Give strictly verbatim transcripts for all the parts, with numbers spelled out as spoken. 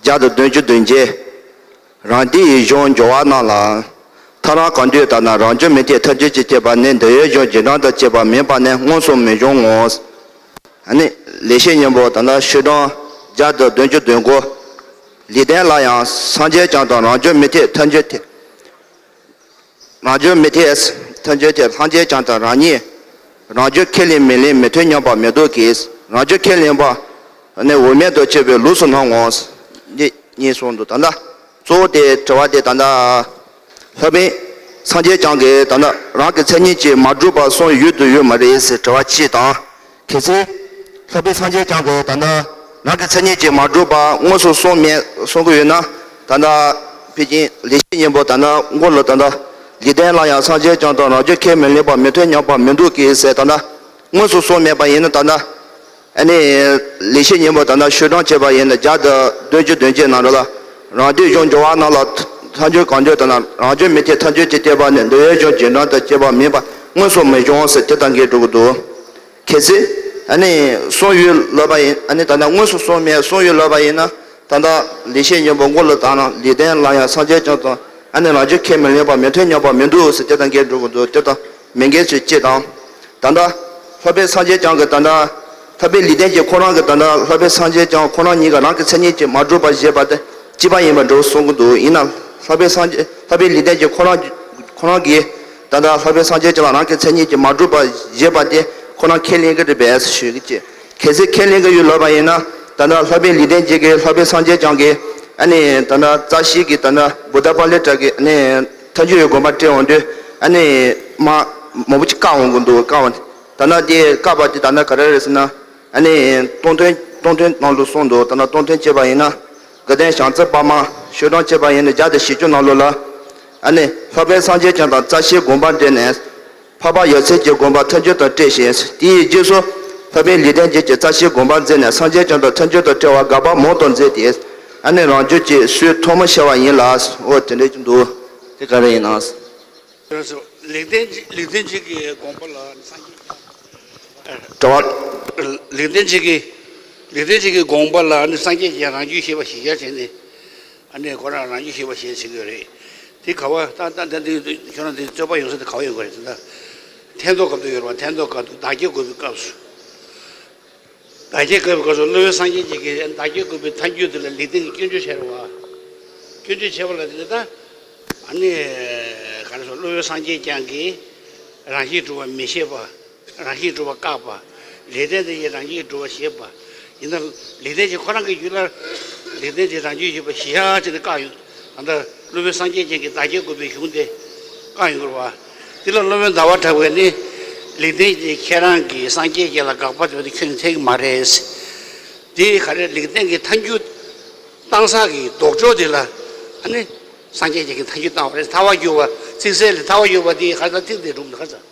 བརྒྱ་དང་བདུན་ཅུ་དོན་བརྒྱད། རང་སྡེ་ཡི་གཞུང་འབྱོར་བ་རྣམས་ལ། ཐ་རང་གང་འདོད་ལྟར་ན་རང་རྒྱུད་མི་འཐད་ཐལ་འགྱུར་གྱིས་བསྐྱེད་པ་ནི་འདོད་ཡོན་གཞུང་རྗེས་འབྲང་དང་བཅས་པ་མིན་པ་ནི་དངོས་སུ་མི་འབྱུང་ངོ་། ཨ་ནི་ལེགས་བཤད་སྙིང་པོ་ད་ལྟ་ཤོག་གྲངས་བརྒྱ་དང་བདུན་ཅུ་དོན་དགུ། ལེགས་ལྡན་ལ་ཡང་སངས་རྒྱས་བསྐྱངས་དང་རང་རྒྱུད་མི་འཐད་ཐལ་འགྱུར་ཐལ། རང་རྒྱུད་མི་འཐད་ཐལ་འགྱུར་ཐལ། སངས་རྒྱས་བསྐྱངས་དང་རང་ཉིད། རང་རྒྱུད་ཁས་ལེན་མི་ལེན་མི་མཐུན་སྙམ་པ་མི་འདུག་གི། རང་རྒྱུད་ཁས་ལེན་པ་ནི་འོག་མིན་དུ་སྐྱེ་བའི་ལུགས་སུ་སྣང་ངོ་། འདི་གཉིས་གསུངས་འདུག་ད་ལྟ་གཙོ་བོ་དེ་དྲི་བ་དེ་ད་ལྟ་ལྷ་པཎ་སངས་རྒྱས་བསྐྱངས་ཀྱིས་ད་ལྟ་རང་གི་མཚན་ཉིད་ཀྱིས་མ་གྲུབ་པ་གསུམ་ཡོད་དུ་ཡོད་མ་རེད་ཟེར་དྲི་བ་གཅིག་དང་། གལ་སྲིད་ལྷ་པཎ་སངས་རྒྱས་བསྐྱངས་ཀྱིས་ད་ལྟ་རང་གི་མཚན་ཉིད་ཀྱིས་མ་གྲུབ་པ་དངོས་སུ་གསུངས་མེད་གསུང་གི་ཡོད་ན། ད་ལྟ་ཕལ་ཆེར་ལེགས་བཤད་སྙིང་པོ་ད་ལྟ་མགོ་ལ་ད་ལྟ་ལེགས་ལྡན་ལ་ཡང་སངས་རྒྱས་བསྐྱངས་དང་རང་རྒྱུད་ཁས་མི་ལེན་པ་མི་མཐུན་སྙམ་པ་མི་འདུག་གི་ཟེར་ད་ལྟ་དངོས་སུ་གསུངས་མེད་པ་ཡིན་ན། ད་ལྟ་ཨ་ནི་ལེགས་བཤད་སྙིང་པོ་ད་ལྟ་ཤོག་གྲངས་བྱས་པ་ཡིན་ན་བརྒྱ་དང་བདུན་ཅུ་དོན་བརྒྱད་ནང་ལ། རང་སྡེ་གཞུང་འབྱོར་བ་རྣམས་ལ་ཐལ་འགྱུར་གང་འདོད་ལྟར་ན་རང་རྒྱུད་མི་འཐད་ཐལ་འགྱུར་གྱིས་བསྐྱེད་པ་ནི་འདོད་ཡོན་གཞུང་རྗེས་འབྲང་དང་བཅས་པ་མིན་པ་དངོས་སུ་མི་འབྱུང་ཟེར་དེ་ལྟར་འགལ་འགྲོ་གི་འདུག་གལ་སྲིད་ཨ་ནི་གསུམ་ཡོད་ལབ་པ་ཡིན། ཨ་ནི་ད་ལྟ་དངོས་སུ་གསུངས་མེད་གསུམ་ཡོད་ལབ་པ་ཡིན་ན། ད་ལྟ་ལེགས་བཤད་སྙིང་པོ་མགོ་ལ་བཏགས་ན་ལེགས་ལྡན་ལ་ཡང་སངས་རྒྱས་བསྐྱངས་དང་ཨ་ནི་རང་རྒྱུད་ཁས་མི་ལེན་པ་མི་མཐུན་སྙམ་པ་མི་འདུག་ཟེར་དེ་ལྟར་འགལ་འགྲོ་གི་འདུག་དེ་ལྟར་མི་འགལ་ཚུལ་གཅིག་དང་། ད་ལྟ་ལྷ་པཎ་སངས་རྒྱས་བསྐྱངས་ཀྱིས་ད་ལྟ་ལྷ་པཎ་ལེགས་ལྡན་གྱིས་ཁོ་རང་གིས་ད་ལྟ་ལྷ་པཎ་སངས་རྒྱས་བསྐྱངས་ཁོ་རང་ཉིད་ཀྱིས་རང་གི་མཚན་ཉིད་ཀྱིས་མ་གྲུབ་པ་བཞེད་པ་དེ་གཅིག་པ་ཡིན་པ་འདྲ་བོ་གསུང་གི་འདུག་ཡིན་ན་ལྷ་པཎ་སངས་རྒྱས་ལྷ་པཎ་ལེགས་ལྡན་གྱིས་ཁོ་རང་ཁོ་རང་གིས་ད་ལྟ་ལྷ་པཎ་སངས་རྒྱས་བསྐྱངས་ལ་རང་གི་མཚན་ཉིད་ཀྱིས་མ་གྲུབ་པ་བཞེད་པ་དེ་ཁོ་རང་ཁས་ལེན་གྱི་རེད་པས་ཞུ་གི་ཅེས། གལ་སྲིད་ཁས་ལེན་གྱི་ཡོད་ལབ་པ་ཡིན་ན། ད་ལྟ་ལྷ་པཎ་ལེགས་ལྡན་རྗེ་གིས་ལྷ་པཎ་སངས་རྒྱས་བསྐྱངས་ཀྱིས་ཨ་ནི་ད་ལྟ་རྩ་ཤེ་གི་ད་ལྟ་བུདྡྷ་པཱ་ལི་ཏྲ་གི་ཨ་ནི་ཐལ་འགྱུར་བའི་དགོངས་པ་སྤྲད་འོང་དུས་ཨ་ནི་མ་མང་པོ་ཅིག་བཀག་འོང་གི་འདུག་བཀག་འོང་། ད་ལྟ་དེ་བཀག་པ་དེ་ད་ལྟ་ག་རེ་རེད་ཟེར་ན། ཨ་ནི་སྟོང་ཐུན་སྟོང་ཐུན་ནང་ལ་གསུངས་འདུག་ད་ལྟ་སྟོང་ཐུན་བྱས་པ་ཡིན་ན། དགའ་ལྡན་བྱང་རྩེ་པར་མ་ཤོག་གྲངས་བྱས་པ་ཡིན་ན་བརྒྱ་དང་བཞི་བཅུ་ནང་ལོགས་ལ། ཨ་ནི་ལྷ་པཎ་སངས་རྒྱས་བསྐྱངས་དང་རྩ་ཤེའི་དགོངས་པ་འགྲེལ་ནས། འཕགས་པ་ཡབ་སྲས་ཀྱི་དགོངས་པ་ཐལ་འགྱུར་དང་བཀྲལ་ཞིང་། དེའི་རྗེས་སུ་ལྷ་པཎ་ལེགས་ལྡན་རྗེ་ཀྱིས་རྩ་ཤེའི་དགོངས་པ་མཛད་ནས་སངས་རྒྱས་བསྐྱངས་དང་ཐལ་འགྱུར་དང་བཀྲལ་བ་དགག་པ་མང་དུ་མཛད་དེ། ཨ་ནི་རང་རྒྱུད་ཀྱི་སྲོལ་ཐོག་མ་བཤད་པ་ཡིན་ལ། འོ་དེ་འདྲ་ཅིག་འདུག་དེ་ག་རེ་ཡིན་ནམ། ལེགས་ལྡན་ལེགས་ལྡན་འབྱེད་ཀྱི་དགོངས་པ་ལ་སངས་རྒྱས་ཀྱང་། དྲི་བ། ལེགས་ལྡན་འབྱེད་ཀྱི་ལེགས་ལྡན་འབྱེད་ཀྱི་དགོངས་པ་ལ་ནི་སངས་རྒྱས་ཀྱིས་རང་རྒྱུད་བཤད་པ་ཞིག་ཡ་བྱས་ནས། ཨ་ནི་ཁོ་རང་རང་རྒྱུད་བཤད་པ་ཞེས་བྱེད་ཀྱི་ཡོད་རེད། དེ་ག་བ་ད་ད་ད་འདི་ཁྱོད་རང་འདི་རྩོད་པ་ཡོང་ས་དེ་ག་བ་ཡོང་གི་རེད་ད། མཐའ་འདོགས་སྐབས་དུ་ཡོད་རེད་བ། མཐའ་འདོགས་སྐབས་དུ་བདག་སྐྱེ་དགོས་པའི་སྐབས་སུ། བདག་སྐྱེ་དགོས་པའི་སྐབས་སུ་སློབ་དཔོན་སངས་རྒྱས་ཀྱིས་བདག་སྐྱེ་དགོས་པའི་ཐལ་འགྱུར་དེ་ལ་ལེགས་ལྡན་གྱིས་སྐྱོན་བརྗོད་བྱས་རེད་བ། སྐྱོན་བརྗོད་བྱས་པ་ལ་དེ་ད། ཨ་ནི་ག་རེ་ཟེར། སློབ་དཔོན་སངས་རྒྱས་བསྐྱངས་ཀྱིས་རང་བཞིན་གྲུབ་པ་མི་བཞེད་པ། རང་བཞིན་གྲུབ་པ་བཀག་པ། ལེགས་ལྡན་འདི་ཡིས་རང་བཞིན་གྲུབ་པ་བཞེད་པ། ཡིན་ན་ལེགས་ལྡན་གྱིས་ཁོ་རང་གི་ཡུལ་ལ་ལེགས་ལྡན་གྱིས་རང་བཞིན་བཞེད་པ་ཞེས་བྱས་ནས་བཀག་ཡོད། ད་ལྟ་སློབ་དཔོན་སངས་རྒྱས་བསྐྱངས་ཀྱིས་བདག་སྐྱེ་དགོས་པའི་གཞུང་དེ་བཀག་ཡོང་གི་རེད་བ། དེ་ལ་སློབ་དཔོན་ཟླ་བ་གྲགས་པས་ནི། ལེགས་ལྡན་གྱིས་ཁྱེད་རང་གིས་སངས་རྒྱས་བསྐྱངས་ལ་དགག་པ་འདོན་པ་དེ་ཁྱོན་ནས་འཐད་ཀྱི་མ་རེད། དེ་ག་རེ་ལེགས་ལྡན་གྱིས་ཐལ་འགྱུར་བཏང་ས་གི་ལྡོག་ཕྱོགས་དེ་ལ་ཨ་ནི་སངས་རྒྱས་བསྐྱངས་ཀྱིས་ཐལ་འགྱུར་བཏང་བ་རེད། ཐལ་བ་བསྒྱུར་བ་ཚིག་གསལ་ལས་ཐལ་བ་བསྒྱུར་བ་དེ་ག་རེ་ད་ཚིག་དེ་སྒྲུང་དེ་ག་རེ་ཟེར།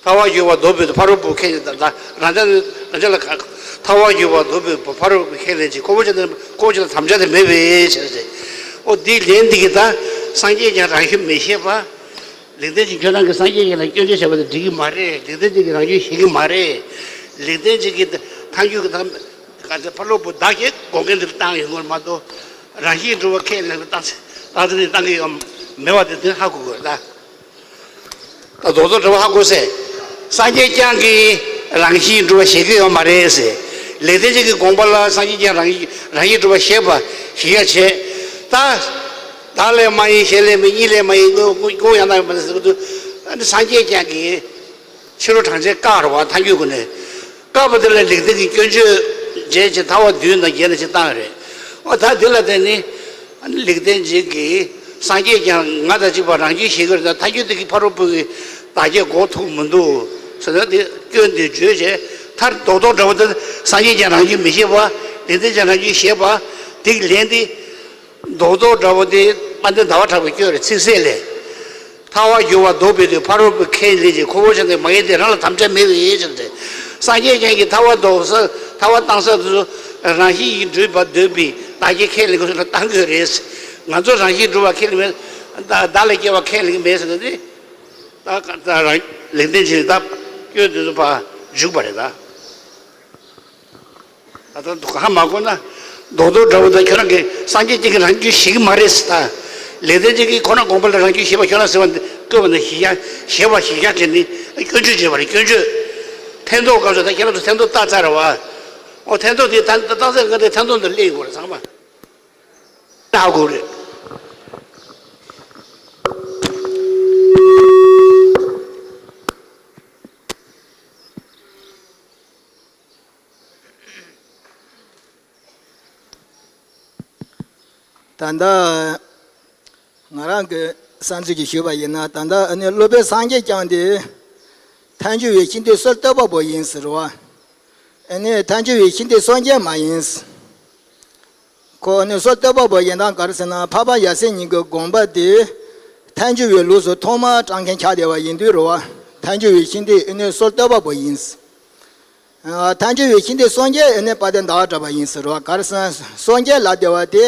ཐལ་བ་བསྒྱུར་བ་ལྡོག་པའི་ཕ་རོལ་པོ་ཁས་ལེན་དང་། རང་ཅག་རང་ཅག་ལ་ཁ་ཐལ་བ་བསྒྱུར་བ་ལྡོག་པའི་ཕ་རོལ་པོ་ཁས་ལེན་ཅིང་ཁོ་བོ་ཅག་ནི་ཁོ་བོ་ཅག་ལ་དམ་བཅའ་དེ་མེད་པའི་ཕྱིར་ཟེར། ཨོ་དེའི་ལན་འདི་གིས་ད་སངས་རྒྱས་ཀྱང་རང་བཞིན་མི་བཞེད་པ། ལེགས་ལྡན་གྱིས་ཁྱོད་རང་གིས་སངས་རྒྱས་ཀྱི་ལ་སྐྱོན་བརྗོད་བྱས་པ་དེ་འགྲིག་གི་མ་རེད། ལེགས་ལྡན་གྱིས་རང་བཞིན་བཞེད་ཀྱི་མ་རེད། ལེགས་ལྡན་གྱིས་ཐལ་འགྱུར་གྱི་ཐལ་ག་ཚོད་ཕ་རོལ་པོ་བདག་གི་དགོངས་འགལ་འདིར་བཏང་ཡོང་གི་མ་གཏོགས། རང་བཞིན་གྲུབ་པ་ཁས་ལེན་པའི་བཏང་བཏང་ཚེ་བཏང་ཚེ་བཏང་གི་ཡོད་མེད་པ་དེ་དེ་ཧ་གོ་དགོས་ད། ད་རྡོག་རྡོག་འདྲ་བོ་ཧ་གོ་ཟེར། སངས་རྒྱས་བསྐྱངས་ཀྱིས་རང་བཞིན་གྲུབ་པ་བཞེད་ཀྱི་ཡོད་མ་རེད་ཟེར། ལེགས་ལྡན་འབྱེད་ཀྱི་དགོངས་པ་ལ་སངས་རྒྱས་བསྐྱངས་རང་རང་བཞིན་གྲུབ་པ་བཞེད་པ་ཞིག་ཡ་བྱས། ད། བདག་ལས་མ་ཡིན་གཞན་ལས་མིན། གཉིས་ལས་མ་ཡིན་དངོས་དངོས་ཡང་དག་ཡིན་པ་ཟེར་གྱི་འདུག་ཨ་ནི་སངས་རྒྱས་བསྐྱངས་ཀྱིས་ཕྱི་རོལ་གྲངས་ཅན་བཀག་རེད་བ། ཐལ་འགྱུར་སྒོ་ནས་བཀག་པ་དེ་ལ་ལེགས་ལྡན་གྱིས་སྐྱོན་བརྗོད་བྱས་ཀྱི་ཐལ་བ་བདུན་དང་བརྒྱད་དང་ཅིག་བཏང་ཡོད་རེད། ཨོ་ད་དེ་ལ་བརྟེན་ནས། ཨ་ནི་ལེགས་ལྡན་འབྱེད་ཀྱིས་སངས་རྒྱས་བསྐྱངས་ང་དང་གཅིག་པ་རང་རྒྱུད་བཞེད་ཀྱི་རེད་ན། ཐལ་འགྱུར་དེ་གིས་ཕ་རོལ་པོ་གི་བདག་སྐྱེ་འགོག་ཐུབ་མི་འདུག་ཟེར་ན། དེ་སྐྱོན་དེ་བརྗོད་བྱས་མཐར་རྡོག་རྡོག་འདྲ་བོ་དེ། སངས་རྒྱས་བསྐྱངས་རང་རྒྱུད་མི་བཞེད་པ། ལེགས་ལྡན་འབྱེད་རང་རྒྱུད་བཞེད་པ། དེ་གི་ལན་དེ་རྡོག་རྡོག་འདྲ་བོ་དེ་དཔལ་ལྡན་ཟླ་བ་གྲགས་པས་བསྐྱོན་རེད། ཚིག་གསལ་ལས། ཐལ་བ་བསྒྱུར་བ་ལྡོག་པའི་དུས་ཕ་རོལ་པོས་ཁས་ལེན་ཅིང་ཁོ་བོ་ཅག་ནི་མ་ཡིན་ཏེ་རང་ལ་དམ་བཅའ་མེད་པའི་ཕྱིར་ཏེ། སངས་རྒྱས་བསྐྱངས་ཀྱིས་ཐལ་བ་ལྡོག་ས། ཐལ་བ་བཏང་ས་དེ་ཚོ་རང་བཞིན་གྱིས་གྲུབ་པར་འདོད་པའི་བདག་སྐྱེ་ཁས་ལེན་དགོས་ས་ལ་བཏང་དགོས་རེད། ང་ཚོ་རང་བཞིན་གྲུབ་པ་ཁས་ལེན་མེད། བདག་བདག་ལས་སྐྱེ་བ་ཁས་ལེན་མེད་ཟེར་ན་དེ། ད་ད་རང་ལེགས་ལྡན་འབྱེད་ད་སྐྱོན་དེ་ཚོ་ཕར་འཇུག་པ་རེད་ད། ད་ལྟ་འདུག་ག་ཧ་མ་གོ་ན། རྡོག་རྡོག་འདྲ་བོ་དང་ཁྱོད་རང་གིས་སངས་རྒྱས་བསྟན་གྱི་རང་རྒྱུད་ཞིག་མ་རེད་ཟེར། ད་ལེགས་ལྡན་འབྱེད་ཀྱི་ཁོ་རང་དགོངས་པ་ལ་རང་རྒྱུད་ཞེས་པ་ཁྱོད་རང་ཟེར་བ་འདི་བཀོད་པ་ནི་ཞིག་ཡང་ཞེས་པ་ཞིག་ཡང་དྲན་ནི་སྐྱོན་བརྗོད་བྱས་པ་རེད། སྐྱོན་བརྗོད། ཐེན་ཐོག་སྐབས་སུ་ད་ཁྱེད་རང་ཚོ་ཐེན་ཐོག་བཏགས་ཚར་བ། ཨོ་ཐེན་ཐོག་དེ་ད་ད་བཏགས་ཚར་ག་དེ་ཐེན་ཐོག་འདི་སླེབས་ཡོང་གི་རེད་ཚང་མ། ཧ་གོ་རེད། ད་ལྟ་ང་རང་གི་བསམ་ཚུལ་གྱིས་ཞུས་པ་ཡིན་ན། ད་ལྟ་ཨ་ནི་སློབ་དཔོན་སངས་རྒྱས་བསྐྱངས་ཏེ་ཐལ་འགྱུར་བའི་ཤིང་རྟའི་སྲོལ་གཏོད་པ་པོ་ཡིན་ཟེར་བ། ཨ་ནི་ཐལ་འགྱུར་བའི་ཤིང་རྟའི་སྲོལ་འབྱེད་མ་ཡིན། ཁོ་ཨ་ནི་སྲོལ་གཏོད་པ་པོ་ཡིན་སྟངས་ག་རེ་ཟེར་ན། འཕགས་པ་ཡབ་སྲས་གཉིས་ཀྱི་དགོངས་པ་དེ་ཐལ་འགྱུར་བའི་ལུགས་སུ་ཐོག་མར་དྲངས་མཁན་ཆགས་བསྡད་པ་ཡིན་དུས་རེད་བ། ཐལ་འགྱུར་བའི་ཤིང་རྟའི་ཨ་ནི་སྲོལ་གཏོད་པ་པོ་ཡིན། ཐལ་འགྱུར་བའི་ཤིང་རྟའི་སྲོལ་འབྱེད་ཨ་ནི་དཔལ་ལྡན་ཟླ་བ་གྲགས་པ་ཡིན་ཟེར་བ། ག་རེ་ཟེར་ན་སྲོལ་འབྱེད་ལབ་བསྡད་པ་དེ་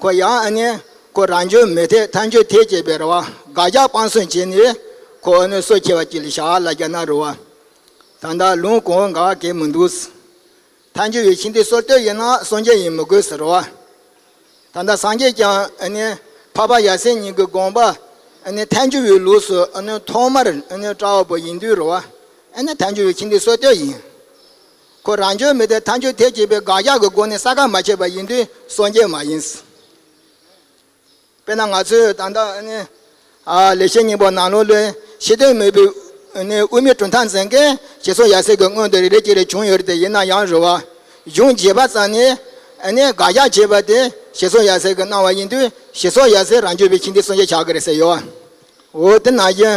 ཁོ་ཡང་ཨ་ནི་ཁོ་རང་རྒྱུད་མི་འཐད་ཐལ་འགྱུར་འཐད་ཅེས་པའི་རེད་བ། དགག་བཞག་སྤང་གསུམ་བྱས་ནས་ཁོ་ཨ་ནི་སྲོལ་ཕྱེ་བ་གཅིག་ལ་བཞག་ལབ་བསྡད་ན་རེད་བ། ད་ལྟ་ལུང་གོང་འོག་འགལ་གྱི་མི་འདུག། ཐལ་འགྱུར་བའི་ཤིང་རྟའི་སྲོལ་གཏོད་ཡིན་ན་སྲོལ་འབྱེད་ཡིན་མི་དགོས་ཟེར་བ། ད་ལྟ་སངས་རྒྱས་བསྐྱངས་ཨ་ནི་འཕགས་པ་ཡབ་སྲས་གཉིས་ཀྱི་དགོངས་པ་ཨ་ནི་ཐལ་འགྱུར་བའི་ལུགས་སུ་ཨ་ནི་ཐོག་མར་ཨ་ནི་བཀྲལ་བ་པོ་ཡིན་དུས་རེད་བ། ཨ་ནི་ཐལ་འགྱུར་བའི་ཤིང་རྟའི་སྲོལ་གཏོད་ཡིན། ཁོ་རང་རྒྱུད་མི་འཐད་ཐལ་འགྱུར་འཐད་ཅེས་པའི་དགག་བཞག་གི་སྒོ་ནས་གསལ་ཁ་མ་ཕྱེ་བ་ཡིན་དུས་སྲོལ་འབྱེད་མ་ཡིན། དཔེར་ན་ང་ཚོས་ད་ལྟ་ཨ་ནི་ཨ་ལེགས་བཤད་སྙིང་པོ་ནང་ལོགས་ལ་ཤེས་ལྡན་མོས་པའི་ཨ་ནི་དབུ་མའི་གྲུབ་མཐའ་འཛིན་མཁན་ཞེ་ཚོགས་ཡབ་སྲས་ཀྱི་སྔོན་དུ་རེ་རེ་གཅིག་རེ་བྱུང་ཡོད་རེད་དེ། ཡིན་ན་ཡང་རེད་བ། གཞུང་རྒྱས་པ་ཙམ་ནས་ཨ་ནི་དགག་བཞག་བྱས་པ་དེ་ཞེ་ཚོགས་ཡབ་སྲས་ཀྱིས་གནང་བ་ཡིན་དུས་ཞེ་ཚོགས་ཡབ་སྲས་རང་རྒྱུད་པའི་ཤིང་རྟའི་སྲོལ་འབྱེད་ཆགས་ཀྱི་རེད་ཟེར་ཡོད་བ། འོ་དེ་ནང་བཞིན་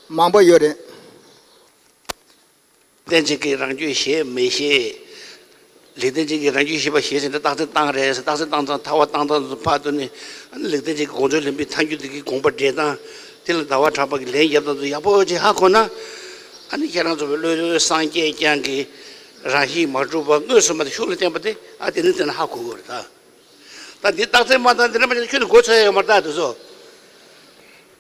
མང་པོ་ཡོད་རེད། ལེགས་ལྡན་འབྱེད་ཀྱི་རང་རྒྱུད་བཞེད་མི་བཞེད། ལེགས་ལྡན་འབྱེད་ཀྱི་རང་རྒྱུད་བཞེད་པ་བཞེད་ཟེར་ནས་རྟགས་མཚན་བཏང་རེད་ཟེར། རྟགས་མཚན་བཏང་ཙང་ཐར་པ་བཏང་ཙང་ཕར་དུ་ནི་ཨ་ནི་ལེགས་ལྡན་འབྱེད་ཀྱི་དགོངས་རྫོགས་ལེན་པའི་ཐལ་འགྱུར་དེ་གི་དགོངས་པ་འགྲེལ་སྟངས་དེ་ལ་ཟླ་བ་གྲགས་པ་གི་ལན་བརྒྱབ་སྟངས་དེ་ཚོ་ཡག་པོ་ཅིག་ཧ་གོ་ན། ཨ་ནི་ཁྱེད་རང་ཚོ་བའི་བློ་སངས་རྒྱས་བསྐྱངས་ཀྱི་རང་བཞིན་མ་གྲུབ་པ་དངོས་སུ་མ་དེ་ཤུགས་ལ་བསྟན་པ་དེ་ཨ་དེ་ནི་དེ་ན་ཧ་གོ་དགོས་རེད་ད། ད་འདི་རྟགས་མཚན་མ་བཏང་འདི་འདྲ་མ་བྱས་ན་ཁྱོད་ནི་མགོ་ཚོས་ཡ་ཡོད་མ་རེད་ད་དེ་ཚོ།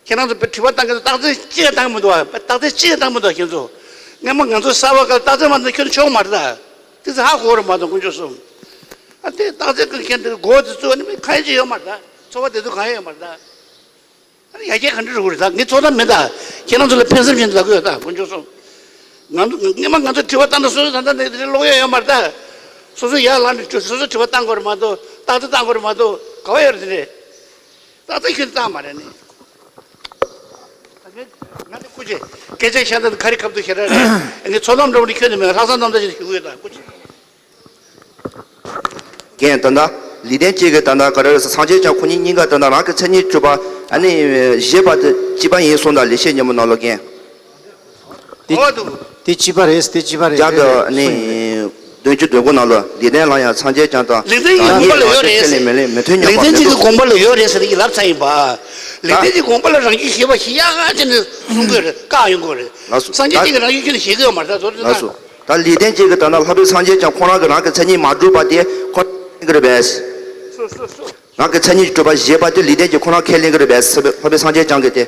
ཁྱེད་རང་ཚོ་དྲི་བ་བཏང་གི་རྟགས་མཚན་གཅིག་བཏང་མི་འདུག་བ། རྟགས་མཚན་གཅིག་བཏང་མི་འདུག་ཁྱེད་ཚོ། སྔོན་མ་ང་ཚོ་གསར་པ་སྐབས་རྟགས་མཚན་མ་བཏང་ཁྱོད་ཆོག་མ་རེད་ད། དེ་ཚོ་ཧ་གོ་རེད་མ་གཏོགས་དཀོན་མཆོག་གསུམ། ཨ་དེ་རྟགས་མཚན་གི་ཁྱེད་འདི་མགོ་དེ་ཚོ་ནི་གང་ཡང་ཅི་ཡོད་མ་རེད་ད། ཚོར་བ་དེ་ཚོ་གང་ཡང་ཡོད་མ་རེད་ད། ཨ་ནི་ཡ་གྱལ་ག་འདྲ་རུ་རེད་ད། ངས་ཚོགས་གཏམ་མེད་ད། ཁྱེད་རང་ཚོ་ལ་ཕན་སེམས་ཅན་ལ་དགོས་ད་དཀོན་མཆོག་གསུམ། ང་ཚོ་སྔོན་མ་ང་ཚོ་དྲི་བ་བཏང་ད་སོ་སོ་ད་ལྟ་འདི་ཀློག་ཡ་ཡོད་མ་རེད་ད། སོ་སོ་ཡར་ལངས་ནས་སོ་སོ་དྲི་བ་བཏང་དགོས་རེད་མ་གཏོགས་རྟགས་མཚན་བཏང་དགོས་རེད་མ་གཏོགས་ག་བ་ཡོད་རེད་དེ་འདྲས། ད་ལྟ་ཁྱོད་བཏང་མ་རེད་ནི། ད་ངས་ང་ནི་སྐུ་མཁྱེན་སྐད་ཆ་བཤད་ན་ག་རེ་ཁ་ཐུག་ཞེ་དྲག་རེད། ངས་ཚོགས་གཏམ་འདྲ་བོ་ནི་ཁྱོད་ནི་མེད། ལྷག་བསམ་རྣམ་དག་ཅིག་ཞུ་གི་ཡོད་ད་སྐུ་མཁྱེན། རྒན་ད་ལྟ་ལེགས་ལྡན་འབྱེད་ཀྱི་ད་ལྟ་ག་རེ་རེད་ཟེར། སངས་རྒྱས་བསྐྱངས་ཁོ་གཉིས་གཉིས་ཀ་ད་ལྟ་རང་གི་མཚན་ཉིད་གྲུབ་པ་ཨ་ནི་བཞེད་པ་དེ་གཅིག་པ་ཡིན་གསུངས་ད། ལེགས་བཤད་སྙིང་པོ་ནང་ལོགས་རྒན། དེ་འོ་འདུག་དེ་གཅིག་པ་རེད། དེ་གཅིག་པ་རེད། རྒྱ་གི་རེད་ནི་རེད། བདུན་ཅུ་དོན་དགུ་ནང་ལ་ལེགས་ལྡན་ལ་ཡང་སངས་རྒྱས་བསྐྱངས་དང་ལེགས་ལྡན་གྱི་དགོངས་པ་ལ་ཡོད་རེད་ཟེར། མི་ལེགས་མི་མཐུན་ཉམས་པ་ལེགས་ལྡན་གྱི་མི་འདུག་དགོངས་པ་ལ་ཡོད་རེད་ཟེར་ཡིན་ལབ་ཚར་ཡིན་པ། ལེགས་ལྡན་གྱི་དགོངས་པ་ལ་རང་རྒྱུད་ཞེས་པ་ཞིག་ཡག་ག་བྱས་ནས་གསུང་གི་རེད། བཀག་ཡོང་གི་རེད། ལགས་སོ། སངས་རྒྱས་བསྐྱངས་ཀྱི་རང་རྒྱུད་ཁྱོད་ནས་ཞེད་གི་ཡོད་མ་རེད་ད། ལགས་སོ། ད་ལེགས་ལྡན་འབྱེད་ཀྱི་ད་ལྟ་ལྷག་པའི་སངས་རྒྱས་བསྐྱངས་ཁོ་རང་གི་རང་གི་མཚན་ཉིད་མ་གྲུབ་པ་དེ་ཁོ་ཁས་ལེན་གྱི་རེད་པས། རང་གི་མཚན་ཉིད་གྲུབ་པ་བཞེད་པ་དེ་ལེགས་ལྡན་གྱི་ཁོ་རང་ཁས་ལེན་གྱི་རེད་པས། ལྷག་པའི་སངས་རྒྱས་བསྐྱངས་ཀྱི་དེ།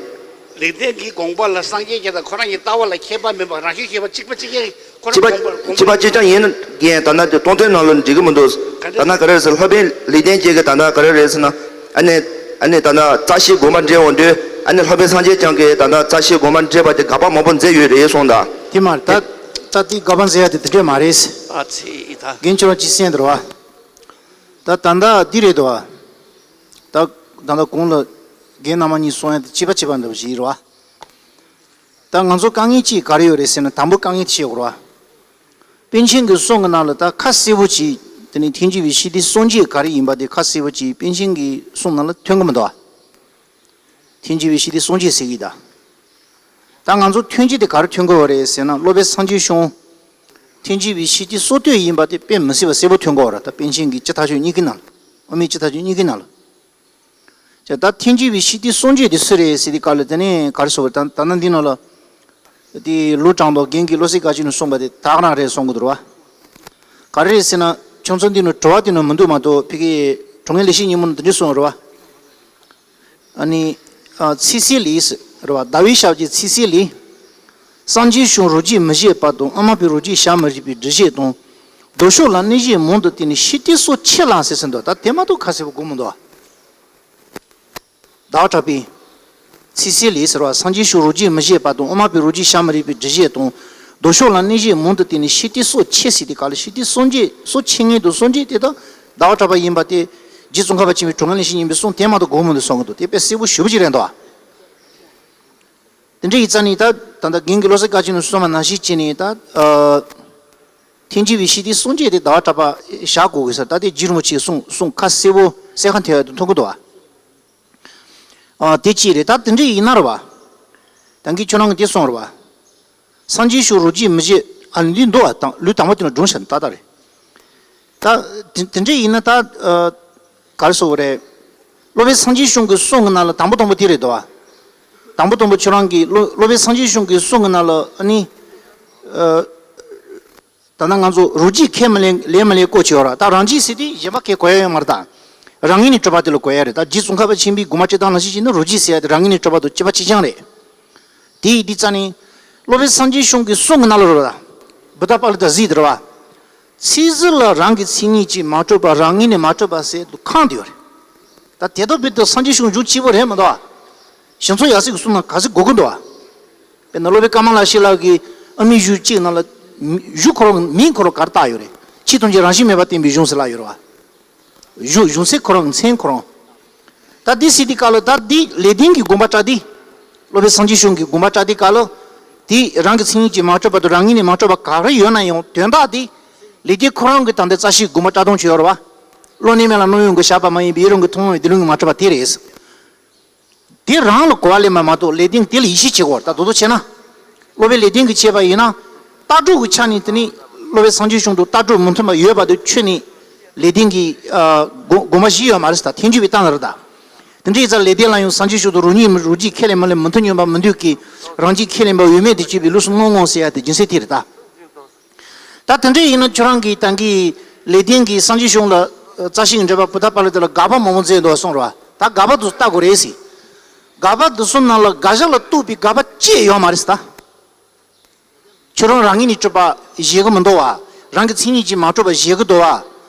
ལེགས་ལྡན་གྱི་དགོངས་པ་ལ་སངས་རྒྱས་བསྐྱངས་དང་ཁོ་རང་གི་ལྟ་བ་ལ་ཁྱད་པར་མེད་པ་རང་བཞིན་ཤེས་པ་གཅིག་པ་གཅིག་རྐྱང་ཁོ་རང་གཅིག་པ་དགོངས་པ་དགོངས་པ་གཅིག་པ་གཅིག་རྐྱང་ཡིན་ན་ད་ལྟ་དེ་སྟོང་ཐུན་ནང་ལ་འགྲིག་གི་མི་འདུག་ག་འདྲ་ད་ལྟ་ག་རེ་རེད་ཟེར། ལྷག་པའི་ལེགས་ལྡན་འབྱེད་ཀྱི་ད་ལྟ་ག་རེ་རེད་ཟེར་ན་ཨ་ནི་ཨ་ནི་ད་ལྟ་རྩ་ཤེའི་དགོངས་པ་འགྲེལ་འོང་དུས་ཨ་ནི་ལྷག་པའི་སངས་རྒྱས་བསྐྱངས་ཀྱི་ད་ལྟ་རྩ་ཤེའི་དགོངས་པ་འགྲེལ་པ་དེ་དགག་པ་མང་པོ་མཛད་ཡོད་རེད་གསུངས་ད། དེ་མ་རེད་ད། ད་དེ་དགག་པ་མཛད་ཡ་དེ་དེ་འདྲས་མ་རེད། ཨ་ཙི་ད། རྒན་ཁྱོད་རང་ཅིག་གསན་དེ་རེད་བ། ད་ད་ལྟ་འདི་རེད་དོ། ད་ད་ལྟ་གོང་ལ་རྒན་རྣམ་པ་གཉིས་གསུང་ཡ་དེ་གཅིག་པ་གཅིག་པ་འདྲ་བོ་ཞིག་རེད་བ། ད་ང་ཚོ་དཀའ་ངལ་གཅིག་ག་རེ་ཡོད་རེད་ཟེར་ན། དང་པོ་དཀའ་ངལ་ཆེ་བ་རེད་བ། པཎ་ཆེན་གྱི་གསུང་གི་ནང་ལ་ད་ཁ་གསལ་པོ་ཅིག་དེ་ནི་ཐལ་འགྱུར་བའི་ཤིང་རྟའི་སྲོལ་འབྱེད་ག་རེ་ཡིན་པ་དེ་ཁ་གསལ་པོ་ཅིག་པཎ་ཆེན་གྱི་གསུང་ནང་ལ་ཐོན་གི་མི་འདུག་བ། ཐལ་འགྱུར་བའི་ཤིང་རྟའི་སྲོལ་འབྱེད་ཟེར་གི་ད། ད་ང་ཚོ་ཐོན་སྐྱེད་དེ་ག་རེ་ཐོན་དགོས་པ་རེད་ཟེར་ན། སློབ་དཔོན་སངས་རྒྱས་བསྐྱངས་ཐལ་འགྱུར་བའི་ཤིང་རྟའི་སྲོལ་གཏོད་ཡིན་པ་དེ་དཔེ་མི་སྲིད་པ་གསལ་པོ་ཐོན་དགོས་པ་རེད། ད་པཎ་ཆེན་གྱི་སྤྱི་ཐག་ཆོད་གཉིས་ཀྱི་ནང་ལ། དབུ་མའི་སྤྱི་ཐག་ཆོད་གཉིས་ཀྱི་ནང་ལ། ཅེས་ད་ཐལ་འགྱུར་བའི་ཤིང་རྟའི་སྲོལ་འབྱེད་དེ་སུ་རེད་ཟེར་དུས་སྐབས་ལ་དེ་ནས་ག་རེ་ཟེར་བ་ད་ད་ནང་འདི་ནང་ལ། དེ་ལུགས་དྲང་དང་རྒན་གྱིས་བློ་གསལ་དཀར་ཆོས་ནས་གསུངས་པ་དེ་དག་རང་རེད་གསུང་གི་འདུག་ར་བ། ག་རེ་རེད་ཟེར་ན་ཁྱོད་ཚོ་འདི་ནང་དྲི་བ་དེ་ནང་མི་འདུག་མ་གཏོགས་ཕ་གི་དྲང་ངེས་ལེགས་བཤད་སྙིང་པོ་ནང་དེ་འདྲ་གསུངས་ར་བ། ཨ་ནི། ཨ་ཚིག་གསལ་ལས་ཟེར་ར་བ། ཟླ་བའི་ཞབས་ཀྱི་ཚིག་གསལ་ལས། སངས་རྒྱས་བསྐྱངས་རབ་རྒྱས་མི་བཞེད་པ་དང་། ཨ་མ་པའི་རབ་རྒྱས་བྱ་མི་རིགས་པའི་འགྲེལ་བཤད་དང་། ལྡོག་ཕྱོགས་ལ་གནས་བཞི་མང་དུ་བསྟན་ནས་ཤེས་སྒྲིབ་སོགས་ཆེ་ལ་ཟེར་ཟིན་ཏོ། ད་དེ་མ་གཏོགས་ཁ་གསལ་པོ་གོ་མི་འདུག། ཟླ་བ་གྲགས་པས། ཚིག་གསལ་ལས་ཟེར་བ་སངས་རྒྱས་ཤུགས་རོ་རྗེ་མི་བཞེད་པ་དང་དབུ་མ་པའི་རོ་རྗེ་བྱ་མི་རིགས་པའི་འགྲེལ་བཤད་དང་། ལྡོག་ཕྱོགས་ལ་གནས་བཞི་མང་དུ་བསྟན་ནས་ཤེས་སྒྲིབ་སོགས་ཆེ་ཟེར་དེ་ག་ལ་ཤེས་སྒྲིབ་སོགས་ཆེ་ངེས་དང་སོགས་ཆེ་དེ་དག་ཟླ་བ་གྲགས་པ་ཡིན་པ་སྟེ། རྗེ་ཙོང་ཁ་པ་ཆེན་པོའི་དྲུང་ལས་ཤེས་ཡིན་པའི་གསུང་དེ་མ་གཏོགས་གོ་མི་འདུག་གསུང་གི་འདུག། དེ་དཔེ་གསལ་པོ་ཞེ་པོ་ཅིག་རེད་འདུག། དེ་འདྲ་ཡིན་ཙང་ནི་ད་ད་ལྟ་རྒན་གྱི་བློ་གསལ་དཀར་ཆེན་ནས་གསུངས་པ་ནང་བཞིན་བྱས་ནས་ད། ཐལ་འགྱུར་བའི་ཤེས་སྒྲིབ་སོགས་ཆེ་དེ་ཟླ་བ་གྲགས་པ་བཞག་དགོས་ཀྱི་ཟེར། ད་དེ་རྗེ་རིན་པོ་ཆེའི་གསུང་གསུང་ཁ་གསལ་པོ་གསལ་ཁ་ཐེབས་ཡག་ཏུ་མཐོང་གི་འདུག་བ། ཨ། དེ་གཅིག་རེད། ད་དེ་འདྲ་ཡིན་ན་རེད་བ། ད་གིན་ཁྱོད་རང་གིས་དེ་གསུངས་རེད་བ། སངས་རྒྱས་ཤུགས་རོ་རྗེ་མི་བཞེད། ཨ། འདི་འདུག་བ། དང་ལུས་དང་པོ་དེ་ནས་སྒྲུང་བཤད་ནས་ཏག་ཏག་རེད། ད་དེ་དེ་འདྲ་ཡིན་ན་ད། ཨ། ག་རེ་ཟེར་དགོས་རེད། སློབ་དཔོན་སངས་རྒྱས་བྱུང་གི་གསུང་གི་ནང་ལ་དང་པོ་དང་པོ་དེ་རེད་འདུག་བ། དང་པོ་དང་པོ་ཁྱོད་རང་གིས་སློབ་སློབ་དཔོན་སངས་རྒྱས་བྱུང་གི་གསུང་གི་ནང་ལ་ཨ་ནི། ཨ། ད་ལྟ་ང་ཚོ་རོ་རྗེ་ཁས་མི་ལེན་ལེན་མི་ལེན་བཀོད་ཆེ་བ་ར། ད་རང་རྒྱུད་ཟེར་དུས་གཞན་པ་ཁས་གོ་ཡ་ཡོད་མ་རེད་ད། རང་ངོས་ནས་གྲུབ་པ་དེ་ལ་གོ་ཡ་རེད། ད་རྗེ་ཙོང་ཁ་པ་ཆེན་པོའི་དགོངས་པ་སྤྱིར་བཏང་ནང་བཞིན་བྱས་ན་རོ་རྗེ་ཟེར་ཡ་དེ་རང་ངོས་ནས་གྲུབ་པ་དང་གཅིག་པ་གཅིག་རྐྱང་རེད། དེ་ཡིན་དུས་ཙང་ནི། སློབ་དཔོན་སངས་རྒྱས་བྱུང་གི་གསུང་གི་ནང་ལ་རེད་བ། བུདྡྷ་པཱ་ལི་ཏ་གཟིགས་དེ་རེད་བ། ཚིག་ཟུར་ལ་རང་གི་མཚན་ཉིད་ཀྱིས་མ་གྲུབ་པ་རང་ངོས་ནས་མ་གྲུབ་པ་ཟེར་དུ་ཁེངས་བསྡད་ཡོད་རེད། ད་དེ་ལྟ་བུའི་དུ་སངས་རྒྱས་བྱུང་གཞུང་གཅིག་པོ་རེད་མི་འདུག་བ། ཞིང་མཚོ་ཡབ་སྲས་ཀྱི་གསུང་ནང་ག་ཚོད་གོ་གི་འདུག་བ། དཔེར་ན་སློབ་དཔོན་ཀ་མ་ལ་ཤཱི་ལ་གི་ཨ་མའི་གཞུང་གཅིག་ནང་ལ། གཞུང་ཁོ་རང་མིང་ཁོ་རང་ག་རེ་བཏགས་ཡོད་རེད། ཆོས་ཐམས་ཅད་རང་བཞིན་མེད་པར་བསྟན་པའི་གཞུང་ཟེར་ལབ་ཡོད་རེད་བ། གཞུང་གཞུང་ཚིག་ཁོ་རང་མཚན་ཁོ་རང་། ད་འདི་ཟེར་དུས་སྐབས་ལ་ད་འདི་ལེགས་ལྡན་གྱི་དགོངས་པ་བཀྲལ་ཏེ། སློབ་དཔོན་སངས་རྒྱས་བྱུང་གི་དགོངས་པ་བཀྲལ་དུས་སྐབས་ལ། དེ་རང་གི་མཚན་ཉིད་ཀྱིས་མ་གྲུབ་པ་དང་རང་ངོས་ནས་མ་གྲུབ་པ་ག་རེ་ཡོད་ན་ཡང་དོན་དག་དེ། ལེགས་ལྡན་ཁོ་རང་གི་ད་ལྟ་རྩ་ཤེའི་དགོངས་པ་བཀྲལ་སྟངས་ཅིག་ཡོད་རེད་བ། བློ་གནས་མེད་ལ་རྣམ་གཡེང་གིས་བཞག་པ་མ་ཡིན་པའི་ཡུན་རིང་གི་ཐུན་མོང་བའི་བདེ་ལུགས་ཀྱིས་མ་གྲུབ་པ་དེ་རེད། དེ་རང་ལ་གོ་བ་ལེན་པ་མ་གཏོགས་ལེགས་ལྡན་དེ་ལ་ཡིད་ཆེས་བྱེད་དགོས་རེད། ད་དོ་དོ་བྱས་ན། སློབ་དཔོན་ལེགས་ལྡན་གྱིས་བྱས་པ་ཡིན་ན། ལྟ་གྲུབ་ཀྱི་ཆ་ནས་དེ་ནི་སློབ་དཔོན་སངས་རྒྱས་བྱུང་དུ་ལྟ་གྲུབ་མི་མཐུན་པ་ཡོད་པ་དེ་ཁྱོན་ནས་ལེགས་ལྡན་གྱི། ཨ། དགོངས་དགོངས་པ་བཞེས་ཡོད་མ་རེད་ད། ཐལ་འགྱུར་བའི་སྟེང་ལ་རེད་ད། དེ་འདྲ་ཡིན་ཙང་ལེགས་ལྡན་ལ་ཡང་སངས་རྒྱས་བྱུང་དུ་རང་ཉིད་རང་རྒྱུད་ཁས་ལེན་མི་ལེན་མི་མཐུན་སྙམ་པ་མི་འདོད་ཀྱི། རང་རྒྱུད་ཁས་ལེན་པ་འོས་མེད་དུ་བྱས་པའི་ལུགས་སུ་མནོ་འོང་ཟེར་ཡ་དེ་རྒྱུ་མཚན་དེ་རེད་ད། ད་དེ་འདྲ་ཡིན་ན་ཁྱོད་རང་གིས་ད་གིན་ལེགས་ལྡན་གྱིས་སངས་རྒྱས་བྱུང་ལ་རྩ་ཤེ་གི་འགྲེལ་པ་བུདྡྷ་པཱ་ལི་ཏ་ལ་དགག་པ་མང་པོ་མཛད་འདུག་གསུངས་རེད་བ། ད་དགག་པ་དེ་ཚོ་ལྟ་དགོས་རེད་ཟེར། དགག་པ་དེ་ཚོ་ནང་ལ་དགག་བྱ་ལ་གཏུགས་པའི་དགག་པ་ཅི་ཡང་ཡོད་མ་རེད་ཟེར་ད། ཁྱོད་རང་རང་ངོས་ནས་གྲུབ་པ་བཞེད་གི་མི་འདུག་བ། རང་གི་མཚན་ཉིད་ཀྱིས་མ་གྲུབ་པ་བཞེད་གི་འདུག་བ།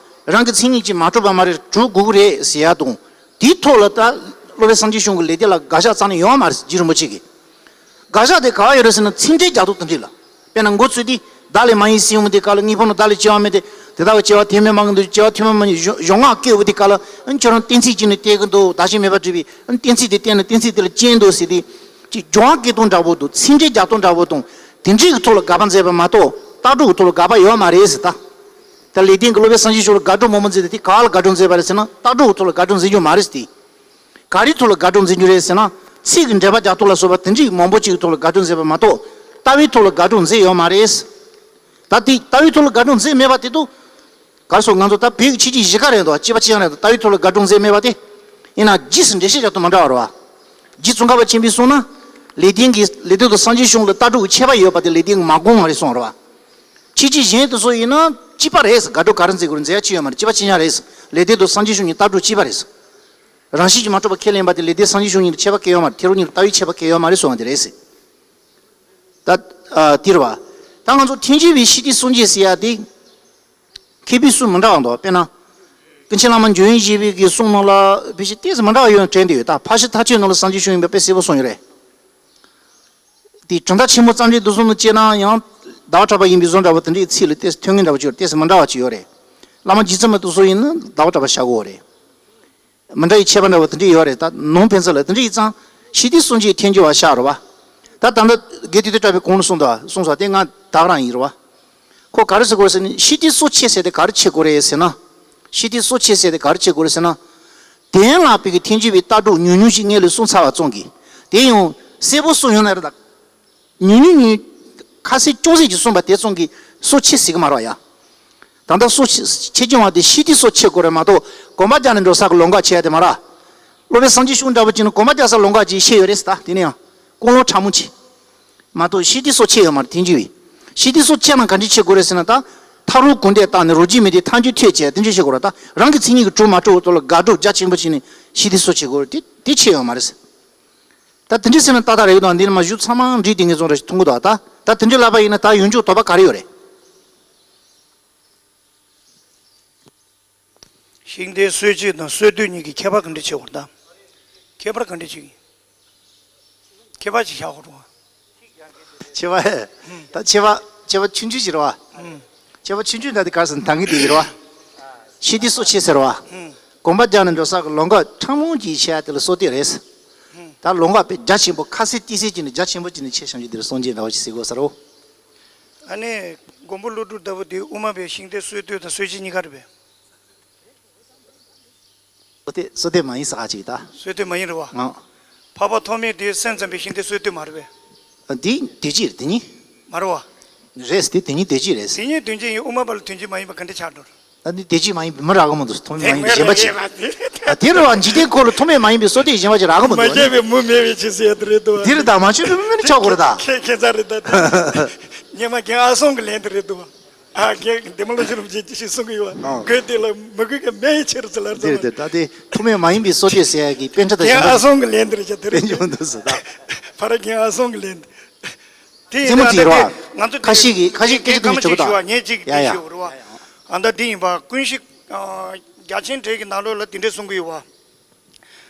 རང་གི་མཚན་ཉིད་ཀྱིས་མ་གྲུབ་པ་མ་རེད་གྲུབ་དགོས་ཀྱི་རེད་ཟེར་ཡ་དང་། དེའི་ཐོག་ལ་ད་སློབ་དཔོན་སངས་རྒྱས་བྱུང་གི་ལེགས་ལྡན་ལ་དགག་བྱ་རྩ་ནས་ཡོད་མ་རེད་རྗེ་རིན་པོ་ཆེ་གིས། དགག་བྱ་དེ་ག་བ་ཡོད་རེད་ཟེར་ན་ཚིག་འགྲེལ་རྒྱག་ཐོག་དེ་འདྲ་ལ། དཔེར་ན་མགོ་ཚོས་ཏེ་བདག་ལས་མ་ཡིན་ཟེར་ཡོང་དུས་སྐབས་ལ་དངོས་པོ་ནི་བདག་ལས་སྐྱེ་བ་མེད་དེ། དེ་དག་གི་སྐྱེ་བ་ཐོགས་མེད་མ་ཡིན་དུས་སྐྱེ་བ་ཐོགས་མེད་མ་ཡིན་གཞུང་གཞུང་སྔགས་བཀོད་པ་དེ་སྐབས་ལ་ཁྱོད་རང་གཏན་ཚིགས་གཅིག་ནས་བསྟན་གྱི་འདུག་བདག་གཞན་མེད་པར་གྲུབ་པའི་གཏན་ཚིགས་དེ་བསྟན་ན་གཏན་ཚིགས་དེ་ལ་སྐྱེ་འདུག་ཟེར་ཏེ། ཅིག་སྦྱོར་བ་བཀོད་སྟངས་འདྲ་པོ་དང་ཚིག་འགྲེལ་རྒྱག་སྟངས་འདྲ་པོ་དང་དེ་འདྲའི་གི་ཐོག་ལ་དགག་པ་མཛད་པ་མ་གཏོགས་ལྟ་གྲུབ་ཀྱི་ཐོག་ལ་དགག་པ་ཡོད་མ་རེད་ཟེར་ད། ད་ལེགས་ལྡན་གྱི་སློབ་དཔོན་སངས་རྒྱས་ཆོས་ལ་དགག་སྒྲུབ་མང་པོ་མཛད་དེ་དེ་ག་ལ་དགག་སྒྲུབ་མཛད་པ་རེད་ཟེར་ན་ལྟ་གྲུབ་ཀྱི་ཐོག་ལ་དགག་སྒྲུབ་མཛད་རྒྱུ་མ་རེད་ཟེར་ཏེ། ག་རེའི་ཐོག་ལ་དགག་སྒྲུབ་མཛད་རྒྱུ་རེད་ཟེར་ན། ཚིག་གི་འགྲེལ་པ་རྒྱག་སྟངས་ལ་སོགས་པ་དེ་འདྲའི་མང་པོ་ཅིག་གི་ཐོག་ལ་དགག་སྒྲུབ་མཛད་པ་མ་གཏོགས་ལྟ་བའི་ཐོག་ལ་དགག་སྒྲུབ་མཛད་ཡོད་མ་རེད། ད་དེ་ལྟ་བའི་ཐོག་ལ་དགག་སྒྲུབ་མཛད་མེད་པ་དེ་དུ། ག་རེ་ཟེར་ང་ཚོ་ད་བོད་ཀྱི་ཆོས་བརྒྱུད་བཞི་ཀ་རེད་འདུག་སྤྱི་པ་སྤྱི་བྱང་རེད་འདུག་ལྟ་བའི་ཐོག་ལ་དགག་སྒྲུབ་མཛད་མེད་པ་དེ། ཡིན་ན་རྗེས་སུ་འགྲེལ་བཤད་རྒྱག་སྟངས་མི་འདྲ་བ་རེད་བ། རྗེ་ཙོང་ཁ་པ་ཆེན་པོས་གསུངས་ན། ལེགས་ལྡན་གྱི་ལེགས་ལྡན་དང་སངས་རྒྱས་བྱུང་ལ་ལྟ་གྲུབ་ཀྱི་ཁྱད་པར་ཡོད་པ་དེ་ལེགས་ལྡན་གྱིས་མ་དགོངས་པ་རེད་གསུངས་རེད་བ། ཆོས་བརྒྱུད་གཞན་དེ་ཚོ་ཡིན་ན་གཅིག་པ་རེད་ཟེར། དགག་སྒྲུབ་ག་རེ་མཛད་དགོས་རེད་མཛད་ཡ་ཅི་ཡོད་མ་རེད། གཅིག་པ་གཅིག་རྐྱང་རེད་ཟེར། ལེགས་ལྡན་དང་སངས་རྒྱས་བྱུང་གཉིས་ལྟ་གྲུབ་གཅིག་པ་རེད་ཟེར། རང་བཞིན་གྱིས་མ་གྲུབ་པ་ཁས་ལེན་པ་དེ་ལེགས་ལྡན་སངས་རྒྱས་བྱུང་གཉིས་ལ་ཁྱད་པར་གང་ཡང་ཡོད་མ་རེད། ཐལ་འགྱུར་གཉིས་ལ་ལྟ་བའི་ཁྱད་པར་གང་ཡང་ཡོད་མ་རེད་གསུངས་པ་དེ་རེད་ཟེར། ད། ཨ། དེ་རེད་བ། ད་ང་ཚོ་ཐལ་འགྱུར་བའི་ཤེས་སྒྲིབ་སོགས་ཆེ་ཟེར་ཡ་དེ། མཁས་པའི་སྲོལ་མི་འདྲ་བ་འདུག་དཔེར་ན། ཀུན་མཁྱེན་བླ་མ་འཇམ་དབྱངས་བཞད་པའི་གི་གསུང་ནང་ལ་ཕལ་ཆེར་ཏོག་ཙམ་མི་འདྲ་བ་ཡོད་དྲན་བསྡད་ཡོད། ད་ཕར་ཕྱིན་མཐའ་དཔྱོད་ནང་ལ་སངས་རྒྱས་བྱུང་ཡིན་པ་དཔེ་གསལ་པོ་གསུངས་ཡོད་རེད། དེ་གྲུབ་མཐའ་ཆེན་མོ་རྩ་འགྲེལ་བསྡུས་གསུམ་ནང་བྱས་ན་ཡང་ཟླ་བ་གྲགས་པ་ཡིན་པའི་བཟོ་འདྲ་བོ་དེ་འདྲའི་ཚིག་ལ་ཏོག་ཙམ་ཐོན་ངེས་འདྲ་བོ་ཅིག་ཡོད་རེད། ཏོག་ཙམ་མི་འདྲ་བ་ཅིག་ཡོད་རེད། བླ་མ་རྗེ་བཙུན་མ་དེ་ཚོ་ཡིན་ན་ཟླ་བ་གྲགས་པ་བཞག་གི་ཡོད་རེད། མི་འདྲ་བའི་ཁྱད་པར་འདྲ་བོ་དེ་འདྲ་ཡོད་རེད། ད་ནང་ཕན་ཚུན་ལ་དེ་འདྲ་ཡིན་ཙང་ཤེས་སྒྲིབ་སོགས་ཆེ་ཐལ་འགྱུར་བ་བཞག་རེད་བ། ད་ད་ལྟ་དགེ་འདུན་གྲགས་པས་གོང་ལ་གསུངས་འདུག་གསུངས་སོང་། དེ་ང་ད་ག་རང་ཡིན་རེད་བ། ཁོ་ག་རེ་ཟེར་དགོས་ཟེར་ན་ཤེས་སྒྲིབ་སོགས་ཆེ་ཟེར་དེ་ག་རེ་ཆེ་དགོས་རེད་ཟེར་ན། ཤེས་སྒྲིབ་སོགས་ཆེ་ཟེར་དེ་ག་རེ་ཆེ་དགོས་རེད་ཟེར་ན། གཏན་ལ་ཕབ་ཀྱི་ཐལ་འགྱུར་བའི་ལྟ་གྲུབ་ཉུང་ཉུང་ཞིག་སྔོན་ལ་གསུངས་ཚར་བ་ཙམ་གྱིས། དེ་ཡང་གསལ་པོ་གསུངས་ཡོང་ན་རེད་ད། ཉུང་ཉུང་ཉུང་། ཁ་གསལ་ཅུང་ཟད་ཅིག་གསུངས་པ་དེ་ཙམ་གྱིས་སོགས་ཆེ་ཟེར་གི་མ་རེད་བ་ཡ། ད་ལྟ་སོགས་ཆེ་ཆེ་ཆུང་བ་དེ་ཤེས་སྒྲིབ་སོགས་ཆེ་དགོས་རེད་མ་གཏོགས་གོམ་པ་རྒྱག་ནས་འགྲོ་ས་གི་ལམ་ཁ་ཆེ་ཡ་དེ་མ་རེད། སློབ་དཔོན་སངས་རྒྱས་བྱུང་འདྲ་བོ་ཅིག་ནི་གོམ་པ་རྒྱག་ས་ལམ་ཁ་ཅིག་ཤེས་ཡོད་རེད་ཟེར། ད་དེ་ནི་ཡང་ཀུན་སློང་ཕྲ་མོ་ཆེ། མ་གཏོགས་ཤེས་སྒྲིབ་སོགས་ཆེ་ཡོད་མ་རེད་ཐལ་འགྱུར་བའི། ཤེས་སྒྲིབ་སོགས་ཆེ་ན་ག་འདྲ་ཆེ་དགོས་རེད་ཟེར་ན། ད་ཐག་རིང་གུང་དེ་བཏང་ནས་རོ་རྗེ་མི་དེ་ཐལ་འགྱུར་ཐོས་བྱས་དེ་འདྲ་ཆེ་དགོས་རེད། ད་རང་གི་མཚན་ཉིད་ཀྱིས་གྲུབ་མ་གྲུབ་ཐོག་ལ་དགག་སྒྲུབ་རྒྱ་ཆེན་པོ་བྱས་ནས་ཤེས་སྒྲིབ་སོགས་ཆེ་དགོས་རེད། དེ་དེ་ཆེ་ཡོད་མ་རེད་ཟེར། ད་དེ་འདྲ་ཟེར་ན་ཏག་ཏག་རེད་འདུག་འདི་ནས་མར་གཞུག་ཚང་མ་འགྲིག་དེ་ངེས་བཟུང་ར་ཞིག་མཐོང་གི་འདུག་ད་ད་དེ་འདྲ་ལབ་པ་ཡིན་ན་ད་ཡོན་ཆོད་དོགས་པ་ག་རེ་ཡོད་རེད། ཤིང་རྟའི་སྲོལ་འབྱེད་དང་སྲོལ་གཏོད་གཉིས་ཀྱི་ཁྱད་པར་ག་འདྲ་ཆེ་བ་རེད་ད། ཁྱད་པར་ག་འདྲ་ཆེ་གི། ཁྱད་པར་ཅིག་བཞག་དགོས་རེད་བ། ཁྱད་པར། ད་ཁྱད་པར་ཁྱད་པར་ཆུང་ཆུང་ཅིག་རེད་བ། ཁྱད་པར་ཆུང་ཆུང་འདྲ་དེ་ག་རེ་ཟེར་ན་ད་གིན་དེ་ཡིན་རེད་བ། ཤིང་རྟའི་སྲོལ་ཕྱེ་ཟེར་བ། གོམ་པ་རྒྱག་ནས་འགྲོ་ས་གི་ལམ་ཁ་ཁྲ་མོ་ཅིག་ཕྱེ་ཡ་དེ་ལ་སྲོལ་གཏོད་རེད། ད་ལམ་ཁ་དཔེ་རྒྱ་ཆེན་པོ་ཁ་སེར་ཏི་སེར་ཅིག་ནས་རྒྱ་ཆེན་པོ་ཅིག་ནས་ཕྱེ་བཞག་རྒྱུ་དེ་ལ་སྲོལ་འབྱེད་འདྲ་བོ་ཅིག་ཟེར་དགོས་ས་རེད། ཨ་ནི། མགོན་པོ་ཀླུ་སྒྲུབ་ལྟ་བུ་དེ་དབུ་མ་པའི་ཤིང་རྟའི་སྲོལ་གཏོད་དང་སྲོལ་འབྱེད་གཉིས་ཀ་རེད་པས། སྲོལ་གཏོད་སྲོལ་གཏོད་མ་ཡིན་ས་ཁ་ཅིག་ད། སྲོལ་གཏོད་མ་ཡིན་རེད་བ། ཨང་། འཕགས་པ་ཐོགས་མེད་དེ་སེམས་ཙམ་པའི་ཤིང་རྟའི་སྲོལ་གཏོད་མ་རེད་པས། འདི་དེ་ཅི་རེད་དེ་གཉིས། མ་རེད་བ། རེད་དེ་དེ་གཉིས་དེ་ཅི་རེད། དེ་གཉིས་དོན་གཅིག་ཡིན་དབུ་མ་པ་ལ་དོན་གཅིག་མ་ཡིན་པ་ག་འདྲ་ཆགས་འགྲོ། ད་འདི་དེ་ཅི་མ་ཡིན་པའི་མི་རག་གི་མི་འདུག་ཐོགས་མེད་མ་ཡིན་པའི་གཞན་པ་ཅིག་ཨ་དེ་རེད་བ། འཇིག་རྟེན་འཁོར་ལོ་ཐོགས་མེད་མ་ཡིན་པའི་སྲོལ་གཏོད་གཞན་པ་ཅིག་རག་གི་མི་འདུག་མ་བྱས་པའི་མུ་མེད་པའི་ཕྱིར་ཟེར་ཡ་དེ་རེད་འདུག་འདི་རེད་ད་མ་བྱས་པའི་མུ་མེད་ནི་ཆགས་དགོས་རེད་ད། ཁྱེད་ཁྱེད་ཚ་རེད་ད། སྔོན་མ་རྒན་ཨ་སོང་གི་ལན་དེ་རེད་འདུག་ཨ་རྒན་འདན་མ་ལོ་ཆུང་རབས་ཅིག་ཅིག་གསུང་གི་ཡོད་བ། ཨང་། དགོས་དེ་ལ་མི་དགོས་ཀྱི་མེད་ཡི་ཕྱིར་ཟེར་ལ་འདི་རེད་ད། ད་དེ་ཐོགས་མེད་མ་ཡིན་པའི་སྲོལ་གཏོད་ཟེར་ཡ་གི་དཔེ་ཆ་དང་རྒན་གཞན་ཨ་པ་སོང་གི་ལན་དེ་རེད་ཅག་དེ་རེད་དཔེ་ཆ་མི་འདུག་ཟེར་ད། ཕ་ར་རྒན་ཨ་སོང་གི་ལན་དེ། རྩེད་མོ་ཅིག་རེད་བ། ང་ཚོ་ཁ་ཤས་ཀྱིས་ཁ་ཤས་སྐད་ཆ་དེ་ཞུ་གི་ད། ངས་གཅིག་ཡ་ཡ། ཞུ་རེད་བ། ཨ་ད་འདི་ཡིན་པ་ཀུན་གཞི། རྒྱ་ཆེན་འགྲེལ་གྱི་ནང་ལོགས་ལ་དེ་འདྲས་གསུང་གི་ཡོད་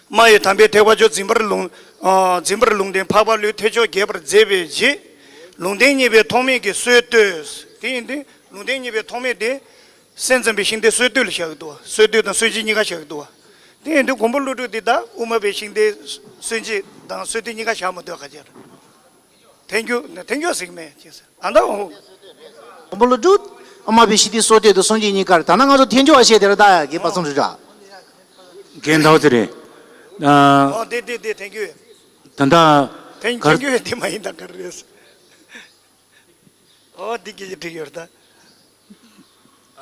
བ། སྨྲ་བའི་དམ་པས་ཐེག་པ་མཆོག་འཛིན་པར་ལུང་། འཛིན་པར་ལུང་བསྟན་འཕགས་པ་ཀླུའི་ཐེག་མཆོག་རྒྱས་པར་མཛད་པའི་རྗེས། ལུང་བསྟན་གཉིས་པའི་ཐོགས་མེད་ཀྱི་སྲོལ་གཏོད། དེ་ཡིན་དུས་ལུང་བསྟན་གཉིས་པའི་ཐོགས་མེད་དེ། སེམས་ཙམ་པའི་ཤིང་རྟའི་སྲོལ་གཏོད་ལ་བཞག་གི་འདུག་བ། སྲོལ་གཏོད་དང་སྲོལ་འབྱེད་གཉིས་ཀ་བཞག་གི་འདུག་བ། དེ་ཡིན་དུས་མགོན་པོ་ཀླུ་སྒྲུབ་འདི་དག་དབུ་མ་པའི་ཤིང་རྟའི་སྲོལ་འབྱེད་དང་སྲོལ་གཏོད་གཉིས་ཀ་བཞག་མ་འདུག་ག་ཅེར། ཐལ་འགྱུར་ཐལ་འགྱུར་ཟེར་གི་མེད་ཅེས་ཟེར། ཨ་ད་འོ། མགོན་པོ་ཀླུ་སྒྲུབ། དབུ་མ་པའི་ཤིང་རྟའི་སྲོལ་གཏོད་དང་སྲོལ་འབྱེད་གཉིས་ཀ་རེད། ད་ནང་ང་ཚོ་ཐལ་འགྱུར་བ་བཤད་དེ་རེད་ད་ཡ་གི་པ་སོང་རེད་ར། རྒན་ཟླ་བ་ཚེ་རིང་། ཨ། ཨོ་དེ་དེ་དེ་ཐལ་འགྱུར། ད་ད། ཐལ་གར་ཐལ་འགྱུར་དེ་མ་ཡིན་ད་ག་རེ་རེད། ཨོ་འདི་སྐད་ཆ་དྲིས་ཡོད་རེད་ད།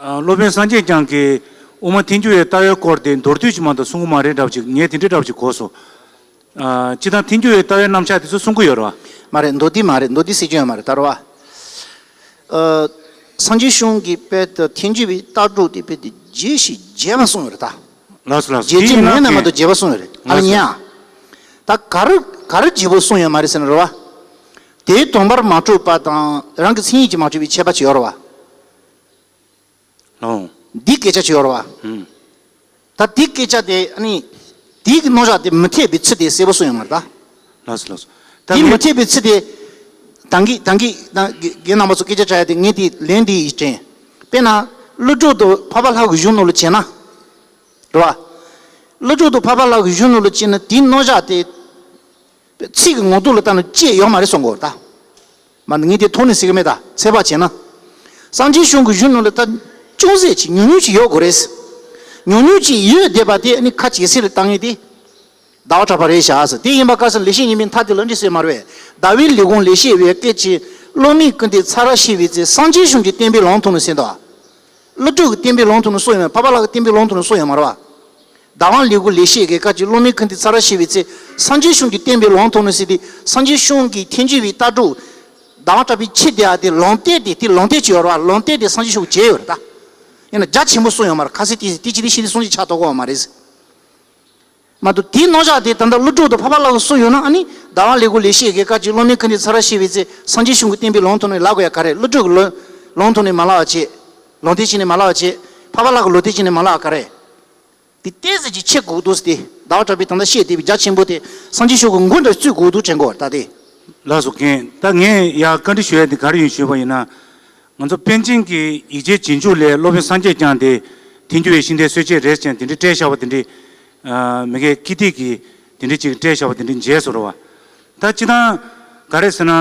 ཨ། སློབ་དཔོན་སངས་རྒྱས་བསྐྱངས་ཀྱིས་དབུ་མ་ཐལ་འགྱུར་བའི་ལྟ་བའི་སྐོར་དེ་མདོར་བསྡུས་ཅིག་མ་གཏོགས་གསུང་གི་མ་རེད་འདྲ་བ་ཅིག་ངས་དེ་འདྲའི་འདྲ་བ་ཅིག་གོ་སོང་། ཨ། སྤྱིར་བཏང་ཐལ་འགྱུར་བའི་ལྟ་བའི་རྣམ་གཞག་དེ་ཚོ་གསུང་གི་ཡོད་རེད་བ། མ་རེད། མདོར་བསྡུས་མ་རེད། མདོར་བསྡུས་ཟེར་རྒྱུ་ཡོད་མ་རེད་ད་རེད་བ། ཨ། སངས་རྒྱས་གཞུང་གི་དཔེ་དེ་ཐལ་འགྱུར་བའི་ལྟ་གྲུབ་དེ་དཔེ་དེ་རྒྱས་ཤིང་རྒྱས་པ་གསུངས་ཡོད་རེད་ད། ལགས་སོ་ལགས་སོ། རྒྱས་ཀྱི་མེད་ན་མ་གཏོགས་རྒྱས་པ་གསུངས་ཡོད་རེད། ཨ་ལ་ཉན་ཨ། ད་ག་རེ་ག་རེ་རྒྱས་པོ་གསུངས་ཡོད་མ་རེད་ཟེར་ན་རེད་བ། དེའི་དོན་པར་མ་གྲུབ་པ་དང་རང་གི་མཚན་ཉིད་ཀྱིས་མ་གྲུབ་པའི་ཁྱད་པར་ཅིག་ཡོད་རེད་བ། ལོང་། འདི་སྐད་ཆ་ཅིག་ཡོད་རེད་བ། ཧུམ། ད་འདི་སྐད་ཆ་དེ་ཨ་ནི། འདི་གི་རྣམ་གཞག་དེ་མི་འཐད་པའི་ཚིག་དེ་གསལ་པོ་གསུངས་ཡོད་མ་རེད་ད། ལགས་སོ་ལགས་སོ། ད་འདི་ངས་མི་འཐད་པའི་ཚིག་དེ། ད་གིན་ད་གིན་ད་གིན་རྒན་རྣམ་པ་ཚོ་སྐད་ཆ་དྲིས་ཡ་དེ་ངས་དེ་ལན་འདི་ཡིས་དྲན། དཔེར་ན། ཀླུ་སྒྲུབ་དང་འཕགས་པ་ལྷ་གི་གཞུང་ནང་ལ་བྱས་ན། རེད་བ། ཀླུ་སྒྲུབ་དང་འཕགས་པ་ལྷ་གི་གཞུང་ནང་ལ་བྱས་ན་དེའི་རྣམ་གཞག་དེ། ཚིག་གི་ངོ་ཐོག་ལ་ལྟ་ན་བཅད་ཡོད་མ་རེད་གསུང་གི་ཡོད་རེད་ད། མ་ནི་ངས་དེ་ཐོག་ནས་ཟེར་གི་མེད་ད་ཚད་དཔག་བྱས་ན། སངས་རྒྱས་གཞུང་གི་གཞུང་ནང་ལ་ད་ཅུང་ཟད་ཅིག་ཉུང་ཉུང་ཅིག་ཡོད་དགོས་རེད། ཉུང་ཉུང་ཅིག་ཡོད་བསྡད་པ་དེ་ནི་ཁ་ཇེ་གསལ་ལ་བཏང་ངེས་དེ། ཟླ་བ་གྲགས་པ་རེད་བཞག་ཟེར། དེ་ཡིན་པ་ག་ཟེར་ལེགས་བཤད་ཉི་མའི་མཐའ་དེ་ལ་འདི་ཟེར་མ་རེད་པས། ཟླ་བའི་ལས་ཁུངས་ལེགས་བཤད་པའི་སྐད་ཅིག་སློབ་མའི་སྐུ་འདི་ཚར་བ་ཤེས་པའི་ཚེ་སངས་རྒྱས་གཞུང་གི་བསྟན་པའི་ལམ་ཐོག་ནས་ཟེར་འདུག་ཀླུ་སྒྲུབ་ཀྱི་བསྟན་པའི་ལམ་ཐོག་ནས་གསུངས་ཡོད་མ་རེད། འཕགས་པ་ལྷ་གི་བསྟན་པའི་ལམ་ཐོག་ནས་གསུངས་ཡོད་མ་རེད་བ། ཟླ་བ་ལས་ཁུངས་ལེགས་བཤད་ཀྱི་སྐད་ཅིག་སློབ་མའི་སྐུ་འདི་ཚར་བ་ཤེས་པའི་ཚེ་སངས་རྒྱས་གཞུང་གི་བསྟན་པའི་ལམ་ཐོག་ནས་ཟེར་ཏེ་སངས་རྒྱས་གཞུང་གི་ཐལ་འགྱུར་བའི་ལྟ་གྲུབ། ཟླ་བ་གྲགས་པའི་ཆེད་དེ་ཨ་དེ་ལུང་བསྟན་དེ་དེ་ལུང་བསྟན་ཅིག་ཡོད་རེད་བ། ལུང་བསྟན་དེ་སངས་རྒྱས་གཞུང་གི་བྱས་ཡོད་རེད་ད། ཡིན་ན་རྒྱ་ཆེན་པོ་གསུངས་ཡོད་མ་རེད། ཁ་སེར་ཏི་སེ་ཏི་ཅི་ཏི་ཤི་ཏི་གསུང་ཅིག་ཆགས་ཐུབ་ཀྱི་ཡོད་མ་རེད། མ་གཏོགས་དེའི་རྣམ་གཞག་དེ་ད་ལྟ་ཀླུ་སྒྲུབ་དང་འཕགས་པ་ལྷ་གིས་གསུངས་ཡོད་ན་ཨ་ནི་ཟླ་བ་ལས་ཁུངས་ལེགས་བཤད་ཀྱི་སྐད་ཅིག་སློབ་མའི་སྐུ་འདི་ཚར་བ་ཤེས་པའི་ཚེ་སངས་རྒྱས་གཞུང་གི་བསྟན་པའི་ལམ་ཐོག་ནས་ལབ་དགོས་ཡ་ག་རེ། ཀླུ་སྒྲུབ་ཀྱི་ལུང་ལུང་ཐོག་ནས་མ་ལབ་པ་བྱས། ལུང་བསྟན་བྱས་ནས་མ་ལབ་པ་བྱས། འཕགས་པ་ལྷ་གིས་ལུང་བསྟན་བྱས་ནས་མ་ལབ་པ་ག་རེ། དེ་ཏོག་ཙམ་ཅིག་ཕྱེ་དགོས་འདུག་ཟེར་ཏེ་ཟླ་བ་གྲགས་པས་ད་ལྟ་བཤད་བསྡད་པའི་རྒྱ་ཆེན་པོ་དེ་སངས་རྒྱས་གཞུང་གི་མགོ་འདྲ་བཙུགས་དགོས་འདུག་དྲན་གོ་ད་དེ། ལགས་སོ་རྒན། ད་ངས་ཡ་བཀའ་འདྲི་ཞུ་ཡ་དེ་ག་རེ་ཡིན་ཞུས་པ་ཡིན་ན། ང་ཚོ་པཎ་ཆེན་གྱི་ཡིག་ཆའི་རྗེས་འཇུག་ལས་སློབ་དཔོན་སངས་རྒྱས་བསྐྱངས་ཏེ་ཐལ་འགྱུར་བའི་ཤིང་རྟའི་སྲོལ་འབྱེད་རེད་ཅེས་དེ་འདྲའི་བཀྲལ་བཞག་པ་དེ་འདྲའི། མི་སྒེར་ཀི་ཏི་གིས་དེ་འདྲའི་ཅིག་བཀྲལ་བཞག་པ་དེ་འདྲའི་མཇལ་སོང་རེད་བ། ད་སྤྱིར་བཏང་ག་རེ་ཟེར་ན།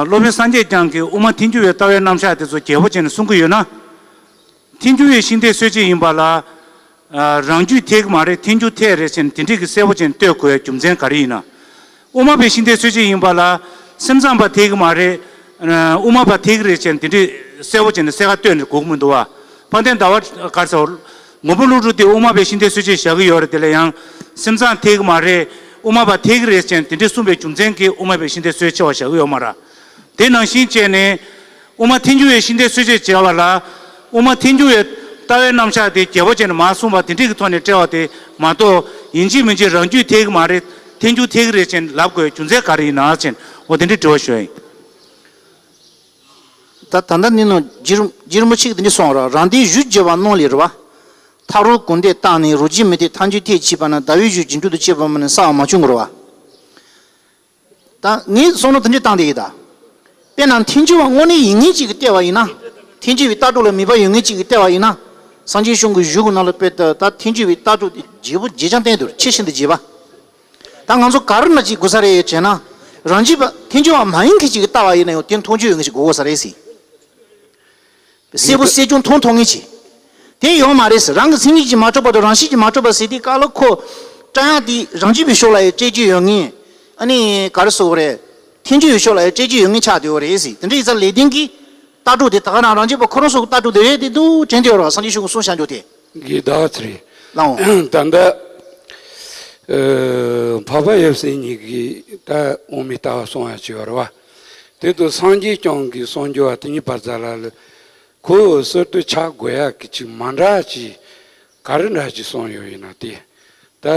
སློབ་དཔོན་སངས་རྒྱས་བསྐྱངས་ཀྱིས་དབུ་མ་ཐལ་འགྱུར་བའི་ལྟ་བའི་རྣམ་གཞག་དེ་ཚོ་རྒྱས་པོ་བྱས་ནས་གསུང་གི་ཡོད་ན། ཐལ་འགྱུར་བའི་ཤིང་རྟའི་སྲོལ་འབྱེད་ཡིན་པ་ལ། རང་རྒྱུད་འཐད་ཀྱི་མ་རེད། ཐལ་འགྱུར་འཐད་རེད་ཅེས་དེ་འདྲས་ཀྱི་གསལ་པོ་ཅན་བསྟོད་དགོས་རྒྱུ་མཚན་ག་རེ་ཡིན་ན། དབུ་མ་པའི་ཤིང་རྟའི་སྲོལ་འབྱེད་ཡིན་པ་ལ་སེམས་ཙམ་པ་འཐད་ཀྱི་མ་རེད། དབུ་མ་པ་འཐད་ཀྱི་རེད་ཅེས་དེ་འདྲས་གསལ་པོ་ཅན་གསལ་ཁ་བསྟོད་ནས་དགོས་ཀྱི་མི་འདུག་བ། དཔལ་ལྡན་ཟླ་བ་གར་ཟེར། མགོན་པོ་ཀླུ་སྒྲུབ་དེ་དབུ་མ་པའི་ཤིང་རྟའི་སྲོལ་འབྱེད་བཞག་གི་ཡོད་རེད། དེ་ལ་ཡང་སེམས་ཙམ་འཐད་ཀྱི་མ་རེད། དབུ་མ་པ་འཐད་ཀྱི་རེད་ཅེས་དེ་འདྲས་གསུངས་པའི་རྒྱུ་མཚན་གྱིས་དབུ་མ་པའི་ཤིང་རྟའི་སྲོལ་འབྱེད་བཞག་གི་ཡོད་མ་རེད། དེ་ནང་བཞིན་བྱས་ནས། དབུ་མ་ཐལ་འགྱུར་བའི་ཤིང་རྟའི་སྲོལ་འབྱེད་བྱས་པ་ལ། དབུ་མ་ཐལ་འགྱུར་བའི་ལྟ་བའི་རྣམ་གཞག་དེ་རྒྱས་པོ་བྱས་ནས་མར་གསུངས་པ་དེ་འདྲས་ཀྱི་ཐོག་ནས་བཀྲལ་བ་དེ་མ་གཏོགས་ཡིན་གཅིག་མིན་གཅིག་རང་རྒྱུད་འཐད་ཀྱི་མ་རེད། ཐལ་འགྱུར་འཐད་ཀྱི་རེད་ཅེས་ལབ་དགོས་རྒྱུ་མཚན་ག་རེ་ཡིན་ན་ཅེས་འོ་དེ་འདྲས་དྲི་བ་ཞུ་ཡ་ཡིན། ད་ད་ལྟ་ནི་ནང་རྗེ་རིན་རྗེ་རིན་པོ་ཆེ་གིས་དེ་འདྲས་གསུངས་ར། རང་སྡེའི་གཞུང་བརྗོད་པ་རྣམས་ལས་རེད་བ། ཐག་རོང་དགོན་སྡེ་བཏགས་ནས་རོ་གཅིག་མི་ཐེག་ཐལ་འགྱུར་ཐེག་ཕྱིས་པ་ན་ཟླ་བའི་གཞུང་རྗེས་འགྲོ་དང་བཅས་པ་མིན་ན་གསལ་བ་མ་བྱུང་གི་རེད་བ། ད་ངས་བསམ་བློ་དེ་འདྲ་བཏང་བསྡད་ཡོད་ད། དཔེར་ན་ཐལ་འགྱུར་བ་དངོས་གནས་ཡིན་ངེས་ཅིག་གིས་བལྟས་པ་ཡིན་ན། ཐལ་འགྱུར་བའི་ལྟ་གྲུབ་ལ་མོས་པ་ཡོད་ངེས་ཅིག་གིས་བལྟས་པ་ཡིན་ན། སངས་རྒྱས་གཞུང་གི་གཞུག་གུ་ནང་ལ་དཔེ་ད་ད་ཐལ་འགྱུར་བའི་ལྟ་གྲུབ་དེ་རྒྱས་པོ་རྒྱས་རྐྱང་བསྟན་འདུག་ཆེས་ཤིན་ཏུ་རྒྱས་པ། ད་ང་ཚོ་ག་རེ་འདྲ་ཅིག་དགོས་ས་རེད་ཅེ་ན། རང་རྒྱུད་པ་ཐལ་འགྱུར་བ་མ་ཡིན་མཁན་ཅིག་གིས་བལྟས་པ་ཡིན་ན་ཡང་དེ་མཐོང་ཆོས་ཡོད་ངེས་ཅིག་དགོས་དགོས་ས་རེད་ཟེར། གསལ་པོ་གསལ་རྐྱང་མཐོང་མཐོང་ངེས་ཅིག་དེ་ཡོད་མ་རེད་ཟེར། རང་གི་མཚན་ཉིད་ཀྱིས་མ་གྲུབ་བར་དུ་རང་བཞིན་གྱིས་མ་གྲུབ་པ་ཟེར་དུས་སྐབས་ལ་ཁོ། བཀྲ་ཡང་དེ་རང་རྒྱུད་པའི་ཕྱོགས་ལ་ཡང་སྤྲད་རྒྱུ་ཡོད་ངེས། ཨ་ནི་ག་རེ་ཟེར་དགོས་རེད། ཐལ་འགྱུར་བའི་ཕྱོགས་ལ་ཡང་སྤྲད་རྒྱུ་ཡོད་ངེས་ཆགས་བསྡད་ཡོད་རེད་ཟེར། དེ་འདྲ་ཡིན་ཙང་ལེགས་ལྡན་གྱི་ལྟ་གྲུབ་དེ་ད་ག་རང་རང་རྒྱུད་པ་ཁོ་རང་ཚོ་གི་ལྟ་གྲུབ་དེ་རེད་དེ་འདུག་དྲན་བསྡད་ཡོད་རེད་བ། སངས་རྒྱས་གཞུང་གི་གསུང་བཤད་འཇོག་དེ། གི་ཟླ་བ་ཚེ་རིང་། ལགས་འོང་། ད་ལྟ་ཨ་འཕགས་པ་ཡབ་སྲས་གཉིས་ཀྱིས་ད་དབུ་མའི་ལྟ་བ་གསུང་བ་ཅིག་ཡོད་རེད་བ། དེ་དུས་སངས་རྒྱས་བསྐྱངས་ཀྱི་གསུང་རྒྱུ་བ་དེ་གཉིས་བར་མཛད་ལ་ལ། ཁོ་བོ་གསར་གཏོད་བྱ་དགོས་ཡག་གི་ཅིག་མ་འདྲ་ཅིག་ག་རེ་འདྲ་ཅིག་གསུངས་ཡོད་ཡིན་ན་དེ། ད་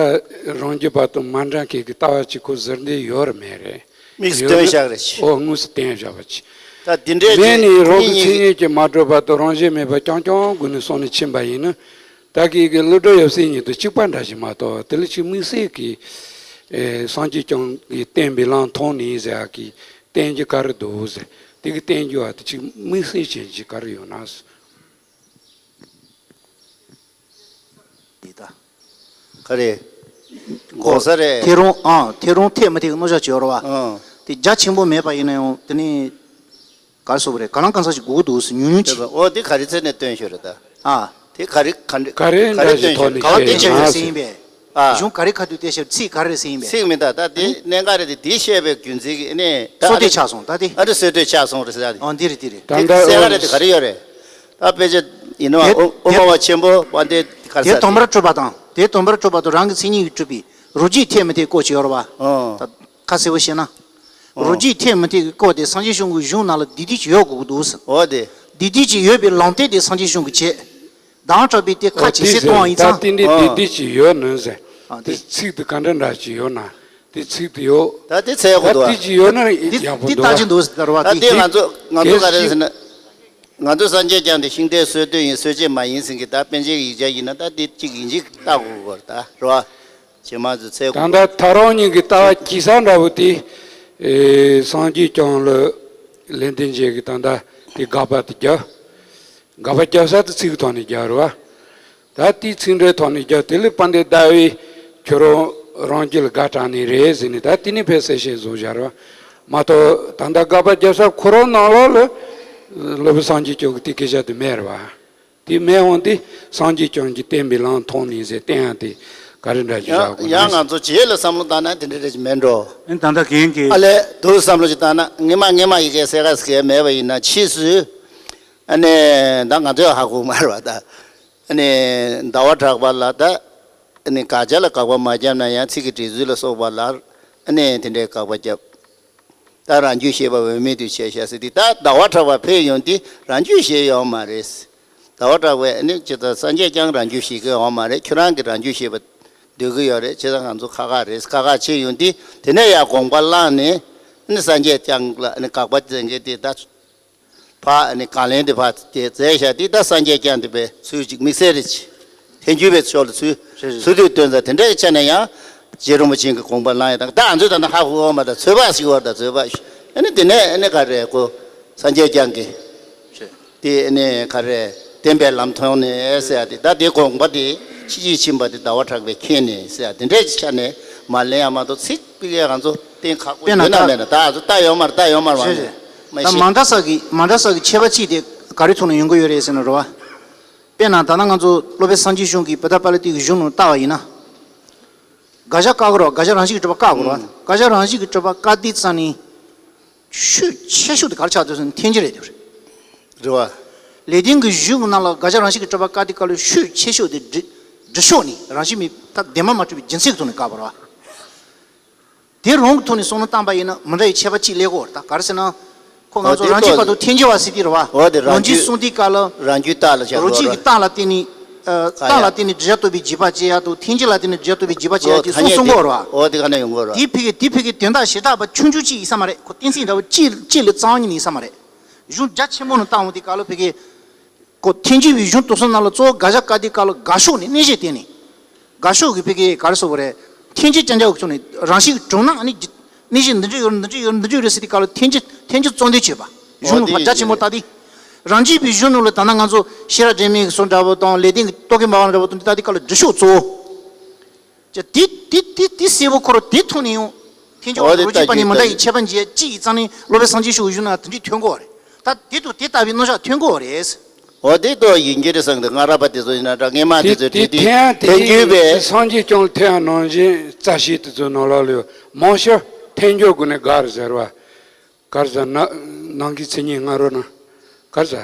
རང་རྒྱུད་པ་དང་མ་འདྲ་མཁན་གྱི་ལྟ་བ་ཅིག་ཁོ་ཟུར་འདི་ཡོད་རེད་མེད་རེད། དམིགས་སུ་ཡོད་བཏོན་ན་བཞག་རེད་ཅིག་ཨོ་དངོས་སུ་བསྟན་བཞག་པ་ཅིག་ད་འདི་འདྲས་མེད་ཅིག་ནི་རང་གི་མཚན་ཉིད་ཀྱིས་མ་གྲུབ་བར་དུ་རང་བཞིན་མེད་པ་རྐྱང་རྐྱང་སྒོ་ནས་གསུངས་ནས་ཕྱིན་པ་ཡིན་ན། ད་གི་གི་ཀླུ་སྒྲུབ་ཡབ་སྲས་གཉིས་དང་གཅིག་པ་འདྲ་ཞིག་མ་གཏོགས་དེ་ལ་ཅིག་དམིགས་བསལ་གྱི་ཨེ་སངས་རྒྱས་བསྐྱངས་ཀྱིས་བསྟན་པའི་ལམ་མཐོང་ནས་ཟེར་ཡག་གི་བསྟན་རྒྱུ་ག་རེ་འདུག་ཟེར། དེ་གི་བསྟན་རྒྱུ་བ་དེ་ཅིག་དམིགས་བསལ་ཅན་ཅིག་ག་རེ་ཡོད་ན་ཟེར། འདི་ད། ག་རེ། གོ་ས་རེད། ཐལ་རུང་ཨང་ཐལ་རུང་ཐེག་མི་ཐེག་གི་རྣོ་ཤ་བྱེད་རོ་བ། ཨང་། དེ་རྒྱ་ཆེན་པོ་མེད་པ་ཡིན་ན་ཡང་དེ་ནི། ག་རེ་ཟེར་དགོས་རེད། ག་ལང་གང་ཟག་ཞིག་དགོས་ཀྱི་འདུག་ཟེར་ཉུང་ཉུང་ཅིག་ཨོ་དེ་ག་རེ་ཚེ་ནས་སྟོན་ཤོད་རེད་ད། ཨ། དེ་ག་རེ་ག་འདྲ་ག་རེ་ག་རེ་འདྲ་ཞིག་སྟོན་ཐོག་ཤོད་ནས་ག་བ་བཤད་བསྟན་བྱ་ཡོད་ཟེར་ཡིན་པས། ཨ། གཞུང་ག་རེ་ཁ་ཐུག་བལྟས་ཤག་ཚིག་ག་རེ་རེད་ཟེར་ཡིན་པས། ཚིག་མི་འདུག་ད་དེ་གནད་འགག་རེད་དེ་དེ་བཤད་པའི་རྒྱུ་མཚན་གྱིས་ཨ་ནི་ད་སོ་ཨ་དེ་རེ་ཆགས་སོང་ད་དེ། ཨ་རེ་སོ་དེ་ཆགས་སོང་རེད་ཟེར་ཡ་དེ། ཨོ་འདི་རེད་འདི་རེད། ད་དེ་ད་གསལ་ཁ་རེད་དེ་ག་རེ་ཡོད་རེད། ད་དཔེ་ཆ་ཡིན་ནོ་དེ་དབུ་དབུ་མ་པ་ཆེན་པོ་དཔལ་ལྡན་ག་རེ་དེ་ཟེར་དེ། དེ་དོན་པར་གྲུབ་པ་དང་དེ་དོན་པར་གྲུབ་པ་དང་རང་གི་མཚན་ཉིད་ཀྱིས་གྲུབ་པའི་རོ་གཅིག་ཐེག་མི་ཐེག་སྐོར་ཅིག་ཡོད་རེད་བ། ཨོ། ད་ཁ་གསལ་པོ་བཤད་ན། ཨོ། རོ་གཅིག་ཐེག་མི་ཐེག་གི་སྐོར་དེ་སངས་རྒྱས་གཞུང་གི་གཞུང་ནང་ལ་འདི་འདྲ་ཅིག་ཡོད་དགོས་ཀྱི་འདུག་ཟེར། ཨོ་དེ། འདི་འདྲ་ཅིག་ཡོད་པའི་ལམ་སྟོན་དེ་སངས་རྒྱས་གཞུང་གིས་བྱས། ཟླ་བ་གྲགས་པས་དེ་ཁ་ཨོ་ཇེ་དེ་གསལ་གཏོང་བ་ཟེར་ཡིན་ད་ཙང་། དེ་འདྲའི་ཨོ། འདི་འདྲ་ཅིག་ཡོད་ནི་ཟེར། ཨ་དེ་དེ་ཚིག་དེ་ག་འདྲ་འདྲ་ཅིག་ཡོད་ན། དེ་ཚིག་དེ་ཡོད། ད་དེ་ཚད་ཡོད་ད་གོ་འདུག་དེ་ཨ། ཅིག་ཡོད་ན་འདི་ཡག་པོ་འདི་འདུག་ལྟ་ཨ། ཅི་འདུག་ཟེར་བ་ད་དེ་དེ་ང་ཚོ་ང་ཚོ་ག་རེ་ཟེར་ན། ང་ཚོ་སངས་རྒྱས་བསྐྱངས་ཏེ་ཤིང་རྟའི་སྲོལ་གཏོད་ཡིན་སྲོལ་འབྱེད་མ་ཡིན་ཟེར་གི་ད་པཎ་ཆེན་གྱི་ཡིག་ཆ་ཡིན་ན་ད་དེ་གཅིག་ཡིན་གཅིག་ལྟ་དགོས་གོ་ད་རེད་བ། ཇེ་མང་དུ་ཚད་ད་དགོས། ད་ཐག་རིང་ཉིད་ཀྱི་ལྟ་བ་གཅིག་ས་འདྲ་བོ་དེ། ཨེ་སངས་རྒྱས་བསྐྱངས་ལ་ལེགས་ལྡན་འབྱེད་ཀྱི་ད་ལྟ་དེ་དགག་པ་དེ་རྒྱབ། དགག་པ་རྒྱབ་ས་དེ་ཚིག་གི་ཐོག་ནས་རྒྱབ་རེད་བ། ད་དེའི་ཚིག་འགྲེལ་ཐོག་ནས་རྒྱབ་དེ་ལས་དཔལ་ལྡན་ཟླ་བས་ཁྱོད་རང་རང་རྒྱུད་ལ་དགག་དྲངས་ནས་རེད་ཟེར་ནས་ད་དེ་ནས་ཕལ་གསལ་བཤད་བཟོ་བཞག་རེད་བ། མ་གཏོགས་ད་ལྟ་དགག་པ་རྒྱབ་ས་ཁོ་རང་ནང་ལོགས་ལ་སློབ་དཔོན་སངས་རྒྱས་བསྐྱངས་ཀྱི་དེ་སྐད་ཆ་དེ་མེད་རེད་བ། དེ་མེད་འོང་དུས་སངས་རྒྱས་བསྐྱངས་ཀྱིས་བསྟན་པའི་ལམ་མཐོང་ནས་ཟེར་བསྟན་ཡང་དེ་ག་རེ་འདྲ་ཞིག་ཡང་བཞག་དགོས་ཡང་ན་ང་ཚོ་རྗེས་ལ་བསམ་བློ་བཏང་ན་དེ་འདྲ་རེ་ཞིག་མེད་འགྲོ། ཨེ་ད་ལྟ་རྒན་གྱིས། ཨ་ལས་དུ་བསམ་བློ་ཞིག་བཏང་ན་ངེས་མ་ངེས་མ་ཡི་གེ་གསལ་ཁ་གསལ་མེད་པ་ཡིན་ན་ཕྱིས་སུ། ཨ་ནི་ད་ང་ཚོས་ཧ་གོ་མ་རེད་བ་ད། ཨ་ནི་ཟླ་བ་གྲགས་པ་ལ་ད། ཨ་ནི་དགག་བྱ་ལ་དགག་པ་མ་བརྒྱབ་ན་ཡང་ཚིག་གི་འགྲེལ་ཚུལ་ལ་སོགས་པ་ལ། ཨ་ནི་དེ་འདྲའི་དགག་པ་བརྒྱབ། ད་རང་རྒྱུད་བཤད་པ་འོས་མེད་དུ་བྱས་ཤག་ཟེར་ཏེ་ད་ཟླ་བ་གྲགས་པ་ཕེབས་ཡོང་དུས་རང་རྒྱུད་བཤད་ཡོད་མ་རེད། ཟླ་བ་གྲགས་པས་ནི་ཇི་ལྟར་སངས་རྒྱས་ཀྱང་རང་རྒྱུད་བཤད་ཀྱི་ཡོད་མ་རེད། ཁྱོད་རང་གིས་རང་རྒྱུད་བཤད་པ་འདོད་ཀྱི་ཡོད་རེད། བྱས་ཙང་ང་ཚོ་ཁག་ཁག་རེད། ཁག་ཁག་བྱས་ཡོང་དུས་དེ་ནས་ཡང་དགོངས་པ་བླངས་ནས་ནི་སངས་རྒྱས་ཀྱང་ལ་ནི་དགག་པ་མཛད་མཁན་དེ་ད་ཕ་ནི་གང་ལེན་དེ་ཕ་དེ་མཛད་བཞག་དེ་ད་སངས་རྒྱས་ཀྱང་དེ་པའི་ཚུལ་ཅིག་དམིགས་བསལ་རེད། ཐལ་འགྱུར་བའི་ཕྱོགས་ལ་ཚུལ་རེད་རེད། ཚུལ་དུ་སྟོན་ཙང་དེ་འདྲའི་ཆ་ནས་ཡང་རྗེ་རིན་པོ་ཆེ་གི་དགོངས་པ་བླངས་ཡ་དང་ད་ང་ཚོས་ད་ནི་ཧ་གོ་བ་མ་ད་ཚོད་དཔག་ཞིག་བར་ད་ཚོད་དཔག་ཞིག་ཨ་ནི་དེ་ནས་ཨ་ནི་ག་རེ་གོ་སངས་རྒྱས་ཀྱང་གི་རེད། དེ་ཨ་ནི་ག་རེ་བསྟན་པའི་ལམ་མཐོང་ནས་ཟེར་ཡ་དེ་ད་དེ་དགོངས་པ་དེ་ཕྱི་ཕྱིར་ཕྱིན་པ་དེ་ཟླ་བ་གྲགས་པས་མཁྱེན་ནས་ཟེར་ཡ་དེ་འདྲའི་ཆ་ནས་མ་ལེན་ཡ་མ་གཏོགས་ཚིག་པི་ཀའི་ང་ཚོ་གཏན་ཁག་པོ་དཔེར་ན་ཡོད་ན་ད་མེད་ན་ད་ང་ཚོ་ད་ཡོད་མ་རེད་ད་ཡོད་མ་རེད་བ་རེད་ནས་རེད། མ་ད་ཤེས། མ་འདྲ་ས་གི་མ་འདྲ་ས་གི་ཁྱད་པར་གཅིག་དེ་ག་རེ་ཐོག་ནས་ཡོང་གི་ཡོད་རེད་ཟེར་ན་རེད་བ། དཔེར་ན་ད་ལྟ་ང་ཚོ་སློབ་དཔོན་སངས་རྒྱས་གཞུང་གི་བུདྡྷ་པཱ་ལི་ཏའི་གཞུང་ནང་བལྟ་བ་ཡིན་ན། དགག་བྱ་བཀག་དགོས་རེད་བ། དགག་བྱ་རང་བཞིན་གྱིས་གྲུབ་པ་བཀག་དགོས་རེད་བ། དགག་བྱ་རང་བཞིན་གྱིས་གྲུབ་པ་བཀག་དུས་ཙམ་ནས། ཤུགས་ཆེ་ཤོས་དེ་ག་རེ་ཆགས་འདུག་ཟེར་ན་ཐལ་འགྱུར་རེད་འདུག་རེད། རེད་བ། ལེགས་ལྡན་གྱི་གཞུང་གི་ནང་ལ་དགག་བྱ་རང་བཞིན་གྱིས་གྲུབ་པ་བཀག་དུས་སྐབས་ལ་ཤུགས་ཆེ་ཤོས་དེ་འབྲི་འབྲི་ཕྱོགས་ནས་རང་བཞིན་མེད་ད་བདེན་པ་མ་གྲུབ་པའི་རྒྱུ་མཚན་གྱི་ཐོག་ནས་བཀག་པ་རེད་བ། དེ་རང་གི་ཐོག་ནས་བསམ་བློ་བཏང་པ་ཡིན་ན་མི་འདྲ་བའི་ཁྱད་པར་གཅིག་སླེབས་ཀྱི་ཡོད་རེད་ད་ག་རེ་ཟེར་ན། ཁོ་ང་ཚོ་རང་རྒྱུད་པ་དང་ཐལ་འགྱུར་བ་ཟེར་དུས་རེད་བ། འོ་དེ་རང་རང་རྒྱུད་རྒྱུད་གསུངས་དུས་སྐབས་ལ། རང་རྒྱུད་རྟགས་ལ་བཞག་རོ་གཅིག་གི་རྟགས་ལ་བརྟེན་ནས། ཨ། རྟགས་ལ་བརྟེན་ནས་འགྲེལ་བྱ་རྟོགས་པའི་རྗེས་དཔག་བྱེད་ཡ་དང་ཐལ་འགྱུར་ལ་བརྟེན་ནས་འགྲེལ་བྱ་རྟོགས་པའི་རྗེས་དཔག་བྱེད་ཡ་དེ་གསུངས་གསུང་གི་ཡོད་རེད་བ། འོ་དེ་ག་ནས་ཡོང་གི་ཡོད་རེད་བ། དེའི་ཕ་གི་དེའི་ཕ་གི་དོན་དག་བྱེ་བྲག་པ་ཆུང་ཆུང་གཅིག་ཡིན་ས་མ་རེད། ཁོ་གཏན་ཚིགས་འདྲ་བོ་གཅིག་གཅིག་ལས་རྩ་བ་ཉིད་ནས་ཡིན་ས་མ་རེད། གཞུང་རྒྱ་ཆེན་པོ་ནང་བཏང་འོང་དུས་སྐབས་ལ་ཕ་གི། ཁོ་ཐལ་འགྱུར་བའི་གཞུང་དེ་ཚོ་ནང་ལ་གཙོ་བོ་དགག་བཞག་བཀལ་དུས་སྐབས་ལ་དགག་ཕྱོགས་ནས་གནས་གཞི་བརྟེན་ནས། དགག་ཕྱོགས་ཀྱི་ཕ་གི་ག་རེ་ཟེར་དགོས་རེད། ཐལ་འགྱུར་རྐྱང་རྐྱང་བྱུང་ནས་རང་བཞིན་གྱི་གྲུབ་རྣམ་ཨ་ནི་གནས་གཞི་འདི་འདྲ་ཡོད་རེད། འདི་འདྲ་ཡོད་རེད། འདི་འདྲ་ཡོད་རེད་ཟེར་དུས་སྐབས་ལ་ཐལ་འགྱུར་ཐལ་འགྱུར་རྩོད་འདོད་བྱེད་པ། གཞུང་ལ་ཕར་རྒྱ་ཆེན་པོ་བལྟ་དུས། རང་རྒྱུད་པའི་གཞུང་ནང་ལ་ད་ནང་ང་ཚོ་ཤེས་རབ་འབྲེལ་མེད་ཀྱི་སོ་འདྲ་པོ་དང་ལེགས་ལྡན་གྱི་རྟོག་གེ་འབར་བ་འདྲ་པོ་དང་འདི་ལྟ་དུས་སྐབས་ལ་འགྲེལ་ཕྱོགས་གཙོ་བོ། ཅེས་དེ་དེ་དེ་དེ་གསལ་པོ་ཁོ་རང་དེ་མཐོང་ནས་ཡང་། ཐལ་འགྱུར་འོ་དེ་རོ་གཅིག་པ་ནི་མི་འདའ་ཡི་ཁྱད་པར་འབྱེད་ཅི་ཡི་རྩ་ནས་སློབ་དཔོན་སངས་རྒྱས་ཆོས་ཀྱི་གཞུང་ན་དེ་འདྲའི་ཐོན་གོ་རེད། ད་དེ་དང་དེ་ལྟ་བུའི་རྣམ་གཞག་ཐོན་གོ་རེད། འོ་དེ་ལྟ་ཡིན་གྱི་རེད་བསམ་གི་འདུག་སྔ་རབས་པ་དེ་ཚོ་ཡིན་ན་འདྲ་སྔས་མ་དེ་དེ་ཚོ་དེ་དེ་དེ་ཐལ་ཡང་དེ་ཐལ་འགྱུར་ཡིན་པས། སངས་རྒྱས་བསྐྱངས་ཐལ་ཡང་ནང་བཞིན་རྩ་ཤེ་དེ་ཚོ་ནང་ལོགས་ལ་ཡོད། མང་ཤོས་ཐལ་འགྱུར་སྒོ་ནས་དགག་རེད་ཟེར་བ། གར་ཟ་ན་ནང་གི་མཚན་ཉིད་སྔ་རོལ་ན་གར་ཟ་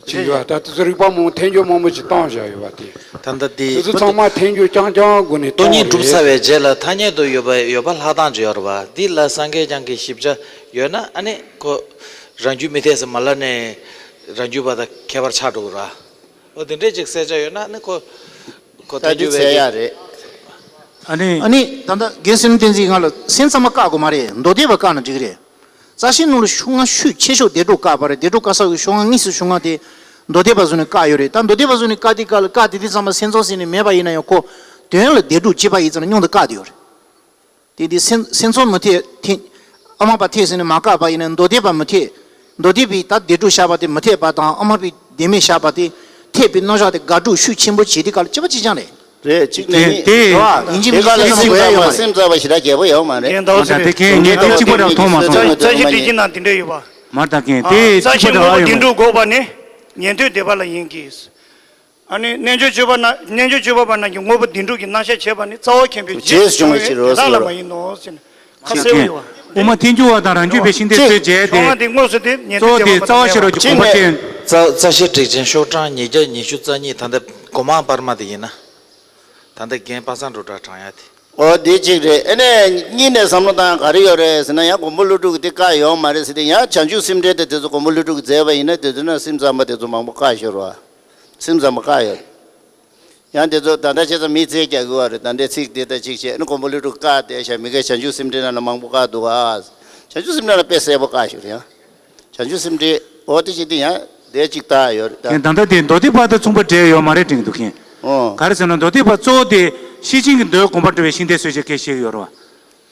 ཅི་ཡོད། ད་དེ་ཚོ་རིགས་པ་མང་ཐལ་འགྱུར་མང་པོ་ཅིག་བཏང་བཞག་ཡོད་པ་དེ། ད་ལྟ་དེ་དེ་ཚོ་ཚང་མ་ཐལ་འགྱུར་རྐྱང་རྐྱང་སྒོ་ནས་སྟོང་ཉིད་གྲུབ་ཚར་བའི་རྗེས་ལ་ཐ་སྙད་དུ་ཡོད་པ་ཡོད་པ་ལྷག་སྟངས་ཅིག་ཡོད་རེད་པ། འདི་ལ་སངས་རྒྱས་བསྐྱངས་ཀྱི་ཞིབ་ཆ་ཡོད་ན་ཨ་ནི་ཁོ་རང་རྒྱུད་མི་འཐད་ཟེར་མ་ལབ་ནས་རང་རྒྱུད་པ་དང་ཁྱད་པར་ཆགས་འགྲོ་གི་རེད། འོ་དེ་འདྲས་ཅིག་གསལ་ཆ་ཡོད་ན་ཨ་ནི་ཁོ་ཁོ་ཐལ་འགྱུར་བས་ཀྱི། ཨ་ནི་ཨ་ནི་ད་ལྟ་རྒན་བསོད་ནམས་བསྟན་འཛིན་ང་ལ་སེམས་ཙམ་པ་བཀག་དགོས་མ་རེད། མདོ་སྡེ་པ་བཀག་ན་འགྲིག་གི་རེད། རྩ་ཤེ་ནང་ལ་ཤོག་ལྔ་ཤོས་ཆེ་ཤོས་བདེ་དྲོད་བཀག་པ་རེད། བདེ་དྲོད་བཀག་ས་གི་ཤོག་ལྔ་དངོས་སུ་ཤོག་ལྔ་དེ་མདོ་སྡེ་པ་བཟོས་ནས་བཀག་ཡོད་རེད། ད་མདོ་སྡེ་པ་བཟོས་ནས་བཀག་དུས་སྐབས་ལ་བཀག་དེ་དུས་ཙམ་པ་སེམས་ཙམ་ཟེར་ནས་མེད་པ་ཡིན་ན་ཡང་ཁོ་དོན་ལ་བདེ་དྲོད་སྐྱེས་པ་ཡིན་ཙང་སྙོམས་དུ་བཀག་དེ་ཡོད་རེད། དེ་དེ་སེམས་སེམས་ཙམ་མི་འཐད་དེ། དབུ་མ་པ་འཐད་ཟེར་ནས་མ་བཀག་པ་ཡིན་ན་མདོ་སྡེ་པ་མི་འཐད། མདོ་སྡེ་པས་ད་བདེ་དྲོད་བཞག་པ་དེ་མི་འཐད་པ་དང་དབུ་མ་པས་བདེན་མེད་བཞག་པ་དེ་འཐད་པའི་རྣམ་གཞག་དེ་དགག་སྒྲུབ་ཤུགས་ཆེན་པོ་བྱེད་དུས་སྐབས་ལ་སྤྱི་པ་གཅིག་རྐྱང་རེད། རེད་གཅིག་ནས་དེ་གཉིས་དེ་རེད་བ། ཡིན་གཅིག་མིན་གཅིག་སེམས་ཙམ་པ་སེམས་ཙམ་པ་ཞེ་དྲག་རྒྱལ་པོ་ཡོད་མ་རེད། རྒན་ཟླ་བ་ཟེར་དེ་གས་ངས་དེ་གཅིག་པ་རང་མཐོང་མ་སོང་། རྩ་ཤེ་དེ་གཅིག་ན་དེ་འདྲ་ཡོད་པ། མར་ད་གས་དེ་རྩ་གཅིག་ཤེ་པ་རང་དངོས་པོ་ཡོད་བདེན་མ་རེད། གྲུབ་འགོག་པ་ནི་ཉན་ཐོས་སྡེ་པ་ལ་ཡིན་གྱི། ཨ་ནི་རྣལ་འབྱོར་སྤྱོད་པ་རྣམས་རྣལ་འབྱོར་སྤྱོད་པ་པ་རྣམས་ཀྱིས་དངོས་པོ་བདེན་གྲུབ་ཀྱི་རྣམ་གཞག་བྱས་པ་ནི་རྩ་བ་མཁྱེན་པའི་རྗེས་སུ་བྱུང་བའི་ཕྱིར་རོ་དེ་དག་ལ་མ་ཡིན་ནོ་ཟེར་ནས་ཁ་གསལ་པོ་ཡོད་པ། དབུ་མ་ཐལ་འགྱུར་བ་དང་རང་རྒྱུད་པའི་ཤིང་རྟའི་ཚོད་བྱས་ཏེ། ཁོང་དེ་དངོས་སུ་དེ་ཉན་གཙོ་བོ་ཐོས་དེ་རྩ་བ་ཤེས་རབ་ཀྱི་དགོངས་པ་ཅན། རྩ་རྩ་ཤེ་དྲུག་ཅན་ཤོག་གྲངས་ཉིས་བརྒྱ་ཉི་ཤུ་རྩ་གཉིས། ད་ལྟ་སྒོ་མང་བར་མ་དེ་ཡིན་ན། ད་ལྟ་རྒན་པ་སངས་འགྲོ་གྲྭ་དྲངས་ཡ་དེ། འོ་དེ་གཅིག་རེད། ཨ་ནི་གཉིས་ནས་བསམ་བློ་བཏང་ག་རེ་ཡོད་རེད་ཟེར་ན་ཡང་མགོན་པོ་ཀླུ་སྒྲུབ་ཀྱི་དེ་བཀག་ཡོད་མ་རེད་ཟེར་ཏེ། ཡང་བྱང་ཆུབ་སེམས་འགྲེལ་དེ་དེ་ཚོ་མགོན་པོ་ཀླུ་སྒྲུབ་ཀྱིས་མཛད་པ་ཡིན་ན་དེ་ཚོ་ན་སེམས་ཙམ་པ་དེ་ཚོ་མང་པོ་བཀག་ཤོར་བ། སེམས་ཙམ་པ་བཀག་ཡོད། ཡང་དེ་ཚོ་ད་ལྟ་བྱས་ཙང་མི་རྩིས་རྒྱག་གི་བ་རེད། ད་ལྟའི་ཚིག་དེ་ད་གཅིག་བྱས་ནི་མགོན་པོ་ཀླུ་སྒྲུབ་བཀག་བསྡད་ཤག་མི་དགེ་བྱང་ཆུབ་སེམས་འགྲེལ་ནང་ལ་མང་པོ་བཀག་འདུག་ག་བྱང་ཆུབ་སེམས་འགྲེལ་ལ་དཔེ་གསལ་པོ་བཀག་ཤོར་ཡང་། བྱང་ཆུབ་སེམས་འགྲེལ་འོ་དེ་བྱས་ཏེ་ཡང་དེ་གཅིག་བཏགས་ཡོད་རེད་ད། ད་ལྟ་དེ་མདོ་སྡེ་པ་དང་མཚུངས་པ་འབྲེལ་ཡོད་མ་རེད་དྲན་གྱི་འདུག་གིན། ཨོ། ག་རེ་ཟེར་ན་མདོ་སྡེ་པ་གཙོ་བོ་དེ་ཤེར་ཕྱིན་གྱི་མདོའི་དགོངས་པ་འགྲེལ་བའི་ཤིང་རྟའི་ཚོད་བྱེད་སྐད་བཤད་ཀྱི་ཡོད་རེད་བ།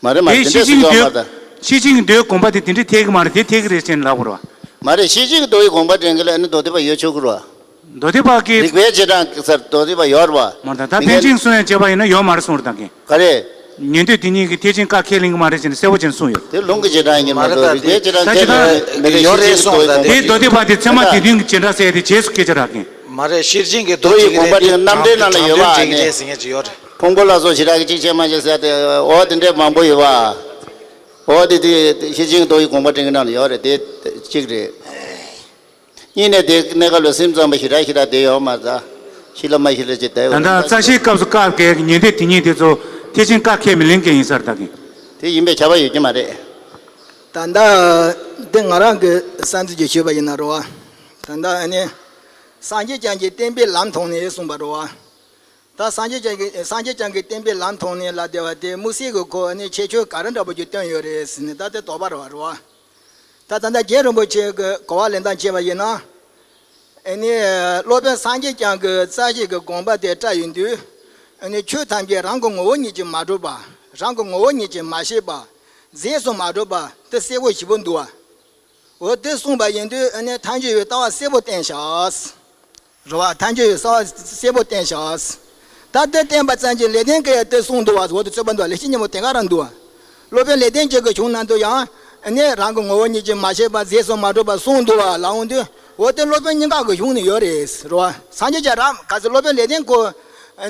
མ་རེད་མ་རེད། དེ་དེ་འདྲ་ཤེར་ཕྱིན་ཞིག་ཡོད་མདོའི་མ་རེད། ཤེར་ཕྱིན་གྱི་མདོའི་དགོངས་པ་དེ་དེ་འདྲ་འཐད་ཀྱི་མ་རེད། དེ་འཐད་ཀྱི་རེད་ཅེས་ལབ་པ་རེད་བ། མ་རེད། ཤེར་ཕྱིན་གྱི་མདོ་ཡི་དགོངས་པ་འདྲེན་གྱི་ལ་ཨ་ནི་མདོ་སྡེ་པ་ཡོད་ཆོག་གི་རེད་བ། མདོ་སྡེ་པ་གི། རིགས་པའི་རྗེས་འབྲང་གི་སར་མདོ་སྡེ་པ་ཡོད་རེད་བ། མ་རེད། ད་མི་ཕན་ཆད་གསུང་ཡང་བྱས་པ་ཡིན་ན་ཡོད་མ་རེད་གསུང་རེད་ད་གིན། ག་རེ། ཉན་ཐོས་དེ་ཉིད་ཀྱིས་ཐེག་ཆེན་བཀའ་ཁས་ལེན་གྱི་མ་རེད་ཅེས་ནས་གསལ་པོ་ཅན་གསུངས་ཡོད། དེ་ལུང་གི་རྗེས་འབྲང་ཡིན་མ་མ་རེད་གཏོགས་ད་རིགས་པའི་རྗེས་འབྲང་ད་ཁས་ལེན་ཡོད་རེད་གསུངས་ད་མི་རེད། ཤེར་ཕྱིན་གྱི་མདོ་ཡི་དགོངས་པ་དེ་ཚད་མ་དེ་དུས་ཀྱི་རྗེས་འབྲང་ཟེར་ཏེ་རྗེས་སུ་སྐད་ཆ་རག་གིན། མ་རེད། ཤེར་ཕྱིན་གྱི་མདོ་མདོ་ཡི་དགོངས་པ་དེ་རྣམ་འགྲེལ་ནང་ལ་ཡོད་པ་དྲང་དོན་དྲན་གྱི་རེད་ཟེར་མཁན་ཅིག་ཡོད་རེད། ཕུང་པོ་ལ་སོགས་ཞེ་དྲག་གི་གཅིག་བྱས་མ་བྱས་ཟེར་ཏེ་འོ་དེ་འདྲས་མང་པོ་ཡོད་པ། འོ་དེ་དེ་ཤེར་ཕྱིན་གྱི་མདོ་ཡི་དགོངས་པ་དྲན་གྱི་ནང་ལ་ཡོད་རེད་དེ་གཅིག་རེད། གཉིས་ནས་དེ་གནས་སྐབས་ལ་སེམས་ཙམ་པ་ཞེ་དྲག་ཞེ་དྲག་བསྡད་ཡོད་མ་རེད། ཤི་ལ་མ་ཤི་ལ་ཅིག་བསྡད་ཡོད་ད་ལྟ་རེད། རྩ་ཤེའི་སྐབས་སུ་བཀག་མཁན་གྱི་ཉན་ཐོས་དེ་ཉིད་དེ་ཚོ་ཐེག་ཆེན་བཀའ་ཁས་མི་ལེན་མཁན་ཡིན་ས་རེད་ད་གིན། དེ་ཡིན་པའི་ཁྱབ་པ་ཡོད་ཀྱི་མ་རེད། ད་ལྟ་འདི་ང་རང་གི་བསམ་ཚུལ་གྱིས་ཞུས་པ་ཡིན་ན་རེད་བ། ད་ལྟ་ཨ་ནི་སངས་རྒྱས་བསྐྱངས་ཀྱིས་བསྟན་པའི་ལམ་མཐོང་ནས་གསུངས་པ་རེད་བ། ད་སངས་རྒྱས་བསྐྱངས་ཀྱིས་སངས་རྒྱས་བསྐྱངས་ཀྱིས་བསྟན་པའི་ལམ་མཐོང་ནས་ལབ་བསྡད་པ་དེ་དམིགས་བསལ་གྱི་ཁོ་ཨ་ནི་ཁྱད་ཆོས་ག་རེ་འདྲ་པོ་ཅིག་བསྟན་ཡོད་རེད་ཟེར་ནས་ད་དེ་དོགས་པ་རེད་བ་རེད་བ། ད་ད་ལྟ་རྗེ་རིན་པོ་ཆེ་གི་གོ་བ་ལེན་སྟངས་བྱས་པ་ཡིན་ན། ཨ་ནི་སློབ་དཔོན་སངས་རྒྱས་བསྐྱངས་ཀྱི་རྩ་ཤེ་གི་དགོངས་པ་དེ་བཀྲལ་ཡོང་དུས། ཨ་ནི་ཆོས་ཐམས་ཅད་རང་གི་ངོ་བོ་ཉིད་ཀྱིས་མ་གྲུབ་པ། རང་གི་ངོ་བོ་ཉིད་ཀྱིས་མ་ཤེས་པ། རྫས་སུ་མ་གྲུབ་པ་དེ་གསལ་པོ་ཞེ་པོ་འདུག་བ། འོ་དེ་གསུངས་པ་ཡིན་དུས་ཨ་ནི་ཐལ་འགྱུར་བའི་ལྟ་བ་གསལ་པོ་བསྟན་བཞག་རེད་བ། ཐལ་འགྱུར་བའི་ལྟ་བ་གསལ་པོ་བསྟན་བཞག་ད་དེ་བསྟན་པ་ཙམ་གྱིས་ལེགས་ལྡན་གྱིས་དེ་གསུངས་འདུག་བ། འོ་དེ་རྩོད་པ་འདུག་ལེགས་བཤད་སྙིང་པོ་དེ་ག་རང་འདུག་བ། སློབ་དཔོན་ལེགས་ལྡན་འབྱེད་ཀྱི་གཞུང་ནང་དུ་ཡང་ནི་རང་གི་ངོ་བོ་ཉིད་ཀྱིས་མ་ཤེས་པ་རྫས་སུ་མ་གྲུབ་པ་གསུངས་འདུག་བ་ལབ་འོང་དུས། འོ་དེ་སློབ་དཔོན་སྙིང་ག་གི་གཞུང་ནས་ཡོད་རེད་རེད་བ། སངས་རྒྱས་ཀྱང་རང་ག་ཚོད་སློབ་དཔོན་ལེགས་ལྡན་ཁོ་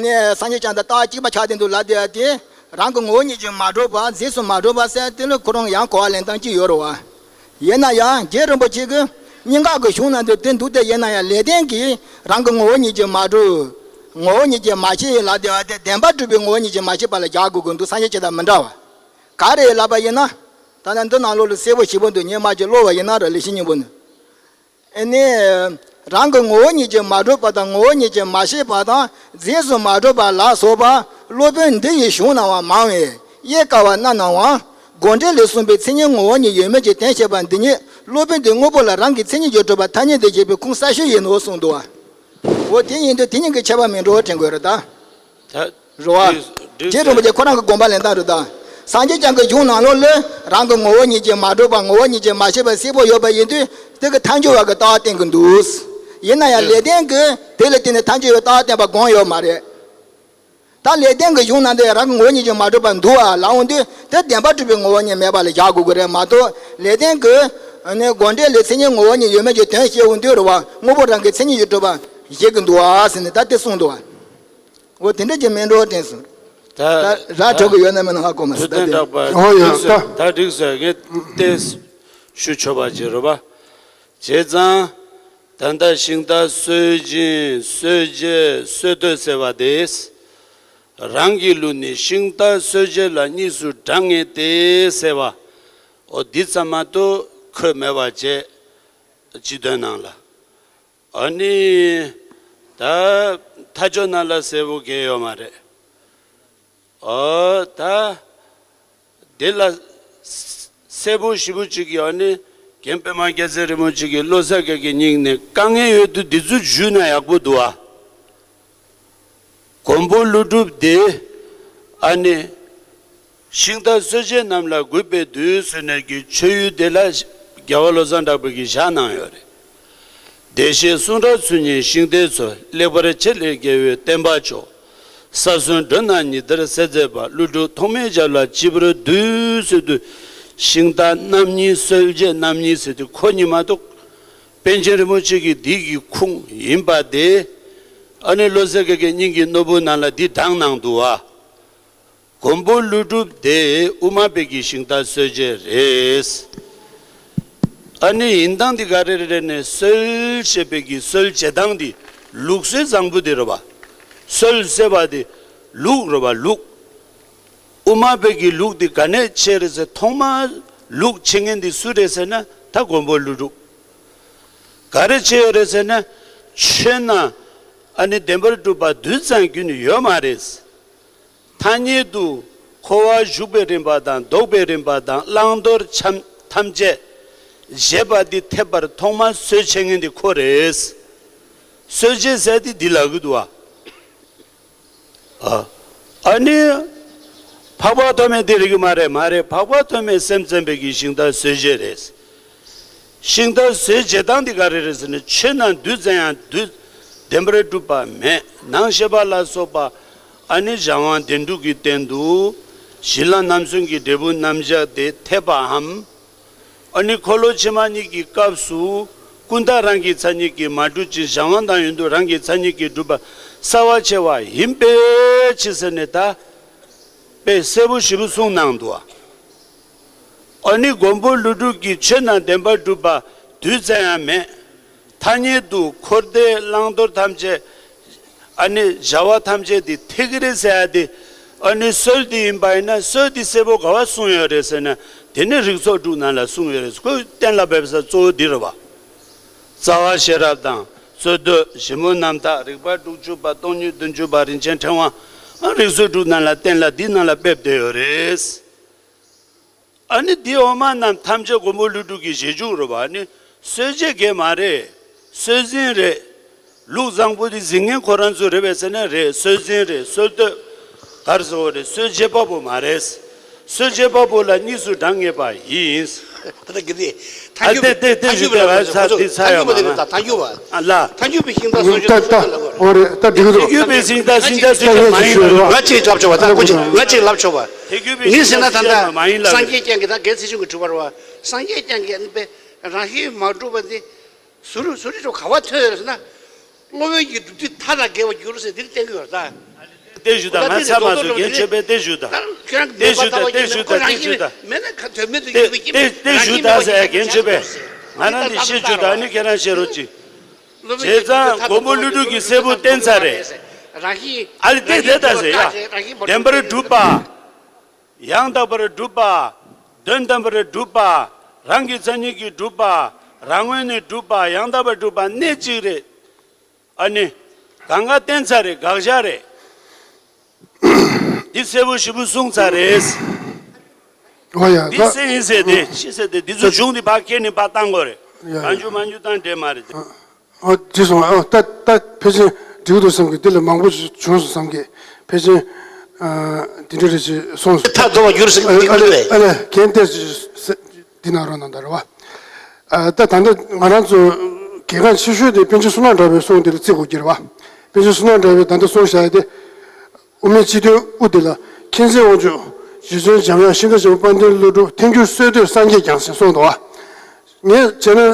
ནི་སངས་རྒྱས་བསྐྱངས་དང་ལྟ་བ་གཅིག་པ་ཆགས་བསྡད་འདུག་ལབ་བསྡད་པ་དེ། རང་གི་ངོ་བོ་ཉིད་ཀྱིས་མ་གྲུབ་པ་རྫས་སུ་མ་གྲུབ་པ་ཟེར་དེ་ལ་ཁོ་རང་ཡང་གོ་བ་ལེན་སྟངས་གཅིག་ཡོད་རེད་བ། ཡིན་ན་ཡང་རྗེ་རིན་པོ་ཆེ་གིས་སྙིང་ག་གི་གཞུང་ནང་དུ་དེ་འདུག་སྟེ་ཡིན་ན་ཡང་ལེགས་ལྡན་གྱིས་རང་གི་ངོ་བོ་ཉིད་ཀྱིས་མ་གྲུབ། ངོ་བོ་ཉིད་ཀྱིས་མ་ཤེས་ལབ་བསྡད་པ་དེ་བདེན་པར་གྲུབ་པའི་ངོ་བོ་ཉིད་ཀྱིས་མ་ཤེས་པ་ལ་རྒྱག་དགོས་ཀྱི་འདུག་སངས་རྒྱས་ཀྱི་དང་མི་འདྲ་བ། ག་རེ་ལབ་པ་ཡིན་ན། ད་ལྟ་འདི་ནང་ལོགས་ལ་གསལ་པོ་ཞེ་པོ་འདུག་སྙན་མ་ཅིག་ཀློག་པ་ཡིན་ན་ར་ལེགས་བཤད་སྙིང་པོ་ནས། ཨ་ནི། རང་གི་ངོ་བོ་ཉིད་ཀྱིས་མ་གྲུབ་པ་དང་ངོ་བོ་ཉིད་ཀྱིས་མ་ཤེས་པ་དང་རྫས་སུ་མ་གྲུབ་པ་ལ་སོགས་པ་སློབ་དཔོན་འདི་ཡི་གཞུང་ནང་བ་མང་བས་དབྱེ་དཀའ་བ་རྣམས་ནང་བ། དགོངས་འགྲེལ་ལས་གསུངས་པའི་མཚན་ཉིད་ངོ་བོ་ཉིད་ཡོད་མེད་ཀྱི་དོན་བཤད་པ་འདི་ཉིད་ སློབ་དཔོན་དེ་དངོས་པོ་ལ་རང་གི་མཚན་ཉིད་ཀྱིས་གྲུབ་པ་ཐ་སྙད་དུ་བྱེད་པའི་ཁུངས་གསལ་ཤོས་ཡིན་ནོ་གསུངས་འདུག་བ། འོ་དེ་ཡིན་དུས་དེ་གཉིས་ཀྱི་ཁྱད་པར་མི་འདྲ་བ་དྲན་དགོས་རེད་ད། ད་རེད་བ། འདི་རྗེ་རིན་པོ་ཆེ་ཁོ་རང་གི་དགོངས་པ་ལེན་སྟངས་རེད་ད། སངས་རྒྱས་བསྐྱངས་ཀྱི་གཞུང་ནང་ལོགས་ལ་རང་གི་ངོ་བོ་ཉིད་ཀྱིས་མ་གྲུབ་པ་ངོ་བོ་ཉིད་ཀྱིས་མ་ཤེས་པ་གསལ་པོ་ཡོད་པ་ཡིན་དུས་དེ་གི་ཐལ་འགྱུར་བ་གི་ལྟ་བ་བསྟན་གྱི་འདུག་ཡིན་ན་ཡང་ལེགས་ལྡན་གྱིས་དེ་ལ་བརྟེན་ནས་ཐལ་འགྱུར་བའི་ལྟ་བ་བསྟན་པ་དགོངས་ཡོད་མ་རེད། ད་ལེགས་ལྡན་གྱི་གཞུང་ནང་དུ་རང་གི་ངོ་བོ་ཉིད་ཀྱིས་མ་གྲུབ་པར་འདུག་ཨ་ལབ་འོང་དུས་དེ་བདེན་པར་གྲུབ་པའི་ངོ་བོ་ཉིད་མེད་པ་ལ་བཞག་དགོས་ཀྱི་རེད་མ་གཏོགས་ལེགས་ལྡན་གྱི་ནི་དགོངས་འགྲེལ་ལས་མཚན་ཉིད་ངོ་བོ་ཉིད་ཡོད་མེད་ཀྱི་དོན་བཤད་འོང་དུས་རེད་བ། དངོས་པོ་རང་གི་མཚན་ཉིད་ཀྱིས་གྲུབ་པ་བཞེད་ཀྱི་འདུག་ཨ་ཟེར་ནས་ད་དེ་གསུངས་འདུག་ཨ། འོ་དེ་འདྲ་ཅིག་མིན་འགྲོ་དྲན་སོང་། ད་ད་ར་གྲོགས་ཀྱི་ཡོད་ན་མིན་ན་ཧ་གོ་མ་སོང་ད་དེ། ཨོ་ཡ་ད་འགྲིག་སོང་ངས་དེ་ཞུ་ཆོག་པ་ཅིག་རེད་བ། བྱས་ཙང་། ད་ལྟ་ཤིང་རྟ་གསོད་སྦྱིན་གསོད་བྱེད་གསོད་བསྟོད་ཟེར་བ་དེས། རང་གི་ལུགས་ནི་ཤིང་རྟ་གསོད་བྱེད་ལ་གཉིས་སུ་གྲངས་ངེས་ཏེ་ཟེར་བ། འོ་འདི་ཙམ་མ་གཏོགས་འཁོད་མེད་པ་བྱས། སྤྱི་དོན་ནང་ལ། ཨ་ནི། ད་མཐའ་ཕྱོགས་ནང་ལ་གསལ་པོ་གང་ཡོད་མ་རེད། ཨོ་ད། འདི་ལ་གསལ་པོ་ཞེ་པོ་ཅིག་ཡོད་ནི་རྒན་པད་མ་རྒྱལ་མཚན་རིན་པོ་ཆེ་གིས་བློ་གསལ་དགའ་གི་སྙིང་ནས་དཀའ་ངལ་ཡོད་དུས་འདི་ཚོ་ཞུས་ན་ཡག་པོ་འདུག་ཨ། མགོན་པོ་ཀླུ་སྒྲུབ་དེ་ཨ་ནི་ཤིང་རྟ་གསོད་བྱེད་རྣམས་ལ་གུས་པས་འདུད་ཟེར་ནས་ཀྱི་མཆོད་ཡུལ་དེ་ལ་རྒྱལ་བ་བློ་བཟང་གྲགས་པ་གིས་བཞག་གནང་ཡོད་རེད། བདེ་གཤེགས་གསུང་རབ་ཚུལ་གཉིས་ཤིང་རྟའི་མཚོ། ལེགས་པར་ཆེ་ལེགས་རྒྱལ་བའི་བསྟན་པ་མཆོག་ས་གསུམ་མགྲོན་རྣམས་ཉི་ཟླར་གསལ་མཛད་པ། ཀླུ་སྒྲུབ་ཐོགས་མེད་ཞབས་ལ་སྤྱི་བོར་འདུད་ཟེར་དུས། ཤིང་རྟ་རྣམ་གཉིས་གསོད་བྱེད་རྣམ་གཉིས་ཟེར་དུས་ཁོ་གཉིས་མ་གཏོགས། པཎ་ཆེན་རིན་པོ་ཆེ་གི་འདི་གི་ཁུངས་ཡིན་པ་དེ། ཨ་ནི་བློ་གསལ་དགའ་གི་སྙིང་གི་ནོར་བུ་ནང་ལ་འདི་དྲངས་གནང་འདུག་བ། མགོན་པོ་ཀླུ་སྒྲུབ་དེ་དབུ་མ་པའི་གི་ཤིང་རྟ་གསོད་བྱེད་རེད། ཨ་ནི་ཡིན་སྟངས་འདི་ག་རེ་རེད་ནས་གསོད་བྱེད་པའི་གི་གསོད་བྱེད་སྟངས་འདི་ལུགས་སྲོལ་བཟང་པོ་དེ་རེད་བ། གསོད་ཟེར་བ་དེ་ལུགས་རེད་བ་ལུགས། དབུ་མ་པའི་གི་ལུགས་འདི་ག་ནས་ཆད་རེད་ཟེར་ཐོག་མར་ལུགས་ཆད་མཁན་འདི་སུ་རེད་ཟེར་ན་ད་མགོན་པོ་ཀླུ་སྒྲུབ། ག་རེ་ཆད་ཡོད་རེད་ཟེར་ན་ཆོས་ནང་ཨ་ནི་བདེན་པར་གྲུབ་པ་རྡུལ་ཙམ་རྒྱུད་ནས་ཡོད་མ་རེད། ཐ་སྙད་དུ་འཁོར་བར་ཞུགས་པའི་རིམ་པ་དང་ལྡོག་པའི་རིམ་པ་དང་བླང་དོར་ཐམས་ཐམས་ཅད་བཞེད་པ་འདི་འཐད་པར་ཐོག་མར་གསོད་བྱེད་མཁན་འདི་ཁོ་རེད། གསོད་བྱེད་ཟེར་དེ་འདི་ལབ་ཀྱི་འདུག་བ། ཨ་ཨ་ནི། འཕགས་པ་ཐོགས་མེད་དེ་རིག་གི་མ་རེད་མ་རེད། འཕགས་པ་ཐོགས་མེད་སེམས་ཙམ་པའི་གི་ཤིང་རྟ་གསོད་བྱེད་རེད། ཤིང་རྟ་གསོད་བྱེད་སྟངས་འདི་ག་རེ་རེད་ཟེར་ན་ཆོས་རྣམས་རྡུལ་ཙམ་ཡང་རྡུལ་བདེན་པར་གྲུབ་པ་མེད་སྣང་ཤས་པ་ལ་སོགས་པ་ཨ་ནི་གཞན་དབང་བདེན་གྲུབ་ཀྱི་སྟེང་དུ་གཞི་ལམ་རྣམ་གསུམ་གྱི་འབྲས་བུ་རྣམ་གཞག་དེ་འཐད་པའམ། ཨ་ནི་འཁོར་ལོ་ཕྱི་མ་གཉིས་ཀྱི་སྐབས་སུ་ཀུན་བརྟགས་རང་གི་མཚན་ཉིད་ཀྱིས་མ་གྲུབ་ཅིང་གཞན་དབང་དང་ཡོན་ཏན་རང་གི་མཚན་ཉིད་ཀྱིས་གྲུབ་པ་གསལ་བར་ཕྱེ་བ་ཡིན་པའི་ཕྱིར་ཟེར་ནས་ད་དཔེ་གསལ་པོ་ཞེ་པོ་གསུངས་གནང་འདུག་བ། ཨ་ནི་མགོན་པོ་ཀླུ་སྒྲུབ་ཀྱི་ཆོས་རྣམས་བདེན་པར་གྲུབ་པ་རྡུལ་ཙམ་ཡང་མེད། ཐ་སྙད་དུ་འཁོར་འདས་བླང་དོར་ཐམས་ཅད་ཨ་ནི་བྱ་བ་ཐམས་ཅད་དེ་ཐད་ཀྱི་རེད་ཟེར་ཡ་དེ། ཨ་ནི་སྲོལ་དེ་ཡིན་པ་ཡིན་ན་སྲོལ་དེ་གསལ་པོ་ག་བ་གསུངས་ཡོད་རེད་ཟེར་ན་དེ་ནི་རིགས་ཚོགས་དྲུག་ནང་ལ་གསུངས་ཡོད་རེད། ཁོས་གཏན་ལ་འབེབས་ས་གཙོ་བོ་འདི་རེད་བ། རྩ་བ་ཤེས་རབ་དང་རྩོད་བསྟོད་ཞིབ་མོ་རྣམ་ཐར་རིགས་པ་དྲུག་ཅུ་པ་སྟོང་ཉིད་བདུན་ཅུ་པ་རིན་ཆེན་ཕྲེང་བ། ཨ་རིགས་ཚོགས་དྲུག་ནང་ལ་གཏན་ལ་འདི་ནང་ལ་འབེབས་བསྡད་ཡོད་རེད། ཨ་ནི་འདི་འོག་མ་རྣམས་ཐམས་ཅད་མགོན་པོ་ཀླུ་སྒྲུབ་ཀྱི་རྗེས་འཇུག་རེད་བ། ཨ་ནི་གསོད་བྱེད་གས་མ་རེད། གསོད་ཟིན་རེད། ལུགས་བཟང་པོ་འདི་ཟིན་མཁན་ཁོ་རང་ཚོ་རེད་པས་ཟེར་ན་རེད། གསོད་ཟིན་རེད། གསོད་བསྟོད་གར་བཟོ་བ་རེད། གསོད་བྱེད་པ་པོ་མ་རེད། གསོད་བྱེད་པ་པོ་ལ་གཉིས་སུ་གྲངས་ངེས་པ་ཡིན། ད་ལྟ་གི་དེ་ཐལ་འགྱུར་བ་དེ་དེ་ཞུ་དེ་བ་ས་དེ་ས་ཡོད་མ་ན། ཐལ་འགྱུར་བ། ཨ་ལ། ཐལ་འགྱུར་བའི་ཤིང་རྟ་གསོད་བྱེད་ད་ད་འོ་རེད། ད་འགྲིག་གི་འདུག་ཐལ་འགྱུར་བའི་ཤིང་རྟ་ཤིང་རྟ་གསོད་བྱེད་མ་ཡིན་ལ། ང་གཅིག་ལབ་ཆོག་པ་ད་ཀུ་ཅི་ང་གཅིག་ལབ་ཆོག་པ། ཐལ་འགྱུར་བའི་ངས་ཟེར་ན་ད་ལྟ་མ་ཡིན་ལ། སངས་རྒྱས་བསྐྱངས་ཀྱི་ད་རྒན་ཚེ་ཆུང་གི་དྲི་བ་རེད་བ། སངས་རྒྱས་བསྐྱངས་ཀྱི་ཨ་ནི་པས་རང་བཞིན་མ་གྲུབ་པ་འདི་ཟུར་ཟུར་རེ་ཆོག་ག་བ་ཐོན་ཡོད་ཟེར་ན། སློབ་དཔོན་གྱི་སྒྲུབ་དུས་མཐའ་ལ་དགེ་བ་འགྱུར་ཟེར་འདིར་བསྟན་གྱི་ཡོད་ད། དེ་ཞུ་དང་ང་ཚ་མ་བཟོ་རྒན་ཆོས་པས་དེ་ཞུ་དང་། དེ་ཞུ་དང་དེ་ཞུ་དང་དེ་ཞུ་དང་། མེད་ན་ཁ་དོན་མེད་དུ་ཡོད་པའི་ཁྱིམ་དེ་ཞུ་དང་ཟེར་རྒན་ཆོས་པས། ང་རང་འདི་ཤེས་ཞུ་དང་ནི་ཁྱེད་རང་ཤེས་རོགས་གྱིས། བྱས་ཙང་མགོན་པོ་ཀླུ་སྒྲུབ་ཀྱི་སྲས་པོ་བསྟན་ཚར་རེད། ཨ་ལི་དེ་དེ་ད་ཟེར་ཡ། བདེན་པར་གྲུབ་པ། ཡང་དག་པར་གྲུབ་པ། དོན་དམ་པར་གྲུབ་པ། རང་གི་མཚན་ཉིད་ཀྱིས་གྲུབ་པ། རང་ངོས་ནས་གྲུབ་པ། ཡང་དག་པར་གྲུབ་པ་གནད་གཅིག་རེད། ཨ་ནི། གང་ག་བསྟན་ཚར་རེད། དགག་བཞག་རེད། འདི་གསལ་པོ་ཞིབ་པོ་གསུངས་ཚར་རེད། འོ་ཡ། འདི་ད་སེ་ཡིན་ཟེར་ཏེ་ཤི་ཟེར་ཏེ་འདི་ཚོ་གཞུང་འདི་ཕར་ཁྱེར་ནས་ཕར་བཏང་དགོས་རེད། ཡ་ཡ། གང་བྱུང་མང་བྱུང་བཏང་འདྲེ་མ་རེད། ཨ། ཨ། འགྲིག་སོང་། ཨ། ད་ད་ཕལ་ཆེར་འགྲིག་འདུག་བསམ་གི། འདི་ལས་མང་པོ་ཞིག་བྱུང་སོང་བསམ་གི། ཕལ་ཆེར། ཨ། འདི་འདྲ་རེ་ཞིག་སོང་སོང་། ཐག་རྫོགས་པ་གྱུར་ཟེར་གི། ཨ་ལས། ཨ་ལས། གན་ཏེ་འདི་ན་རོ་ན་ད་རེད་བ། ཨ། ད་ད་ལྟ་ང་རང་ཚོ་གལ་འགངས་ཆེ་ཤོས་དེ་པཎ་ཆེན་བསོད་ནམས་གྲགས་པའི་གསུང་དེ་ལ་བརྩི་དགོས་ཀྱི་རེད་བ། པཎ་ཆེན་བསོད་ནམས་གྲགས་པའི་ད་ལྟ་གསུང་བཞག་ཡ་དེ། དབུ་མའི་སྤྱི་དོན་དབུ་དེ་ལ། མཁྱེན་བརྩེ་དབང་ཕྱུག་རྗེ་བཙུན་འཇམ་དབྱངས་ཤིང་རྟ་ཆེན་པོ་དཔལ་ལྡན་ཀླུ་སྒྲུབ། ཐལ་འགྱུར་སྲོལ་གཏོད་སངས་རྒྱས་བསྐྱངས་ཞེས་གསུངས་འདུག་བ། ངས་བྱས་ན། ཨ།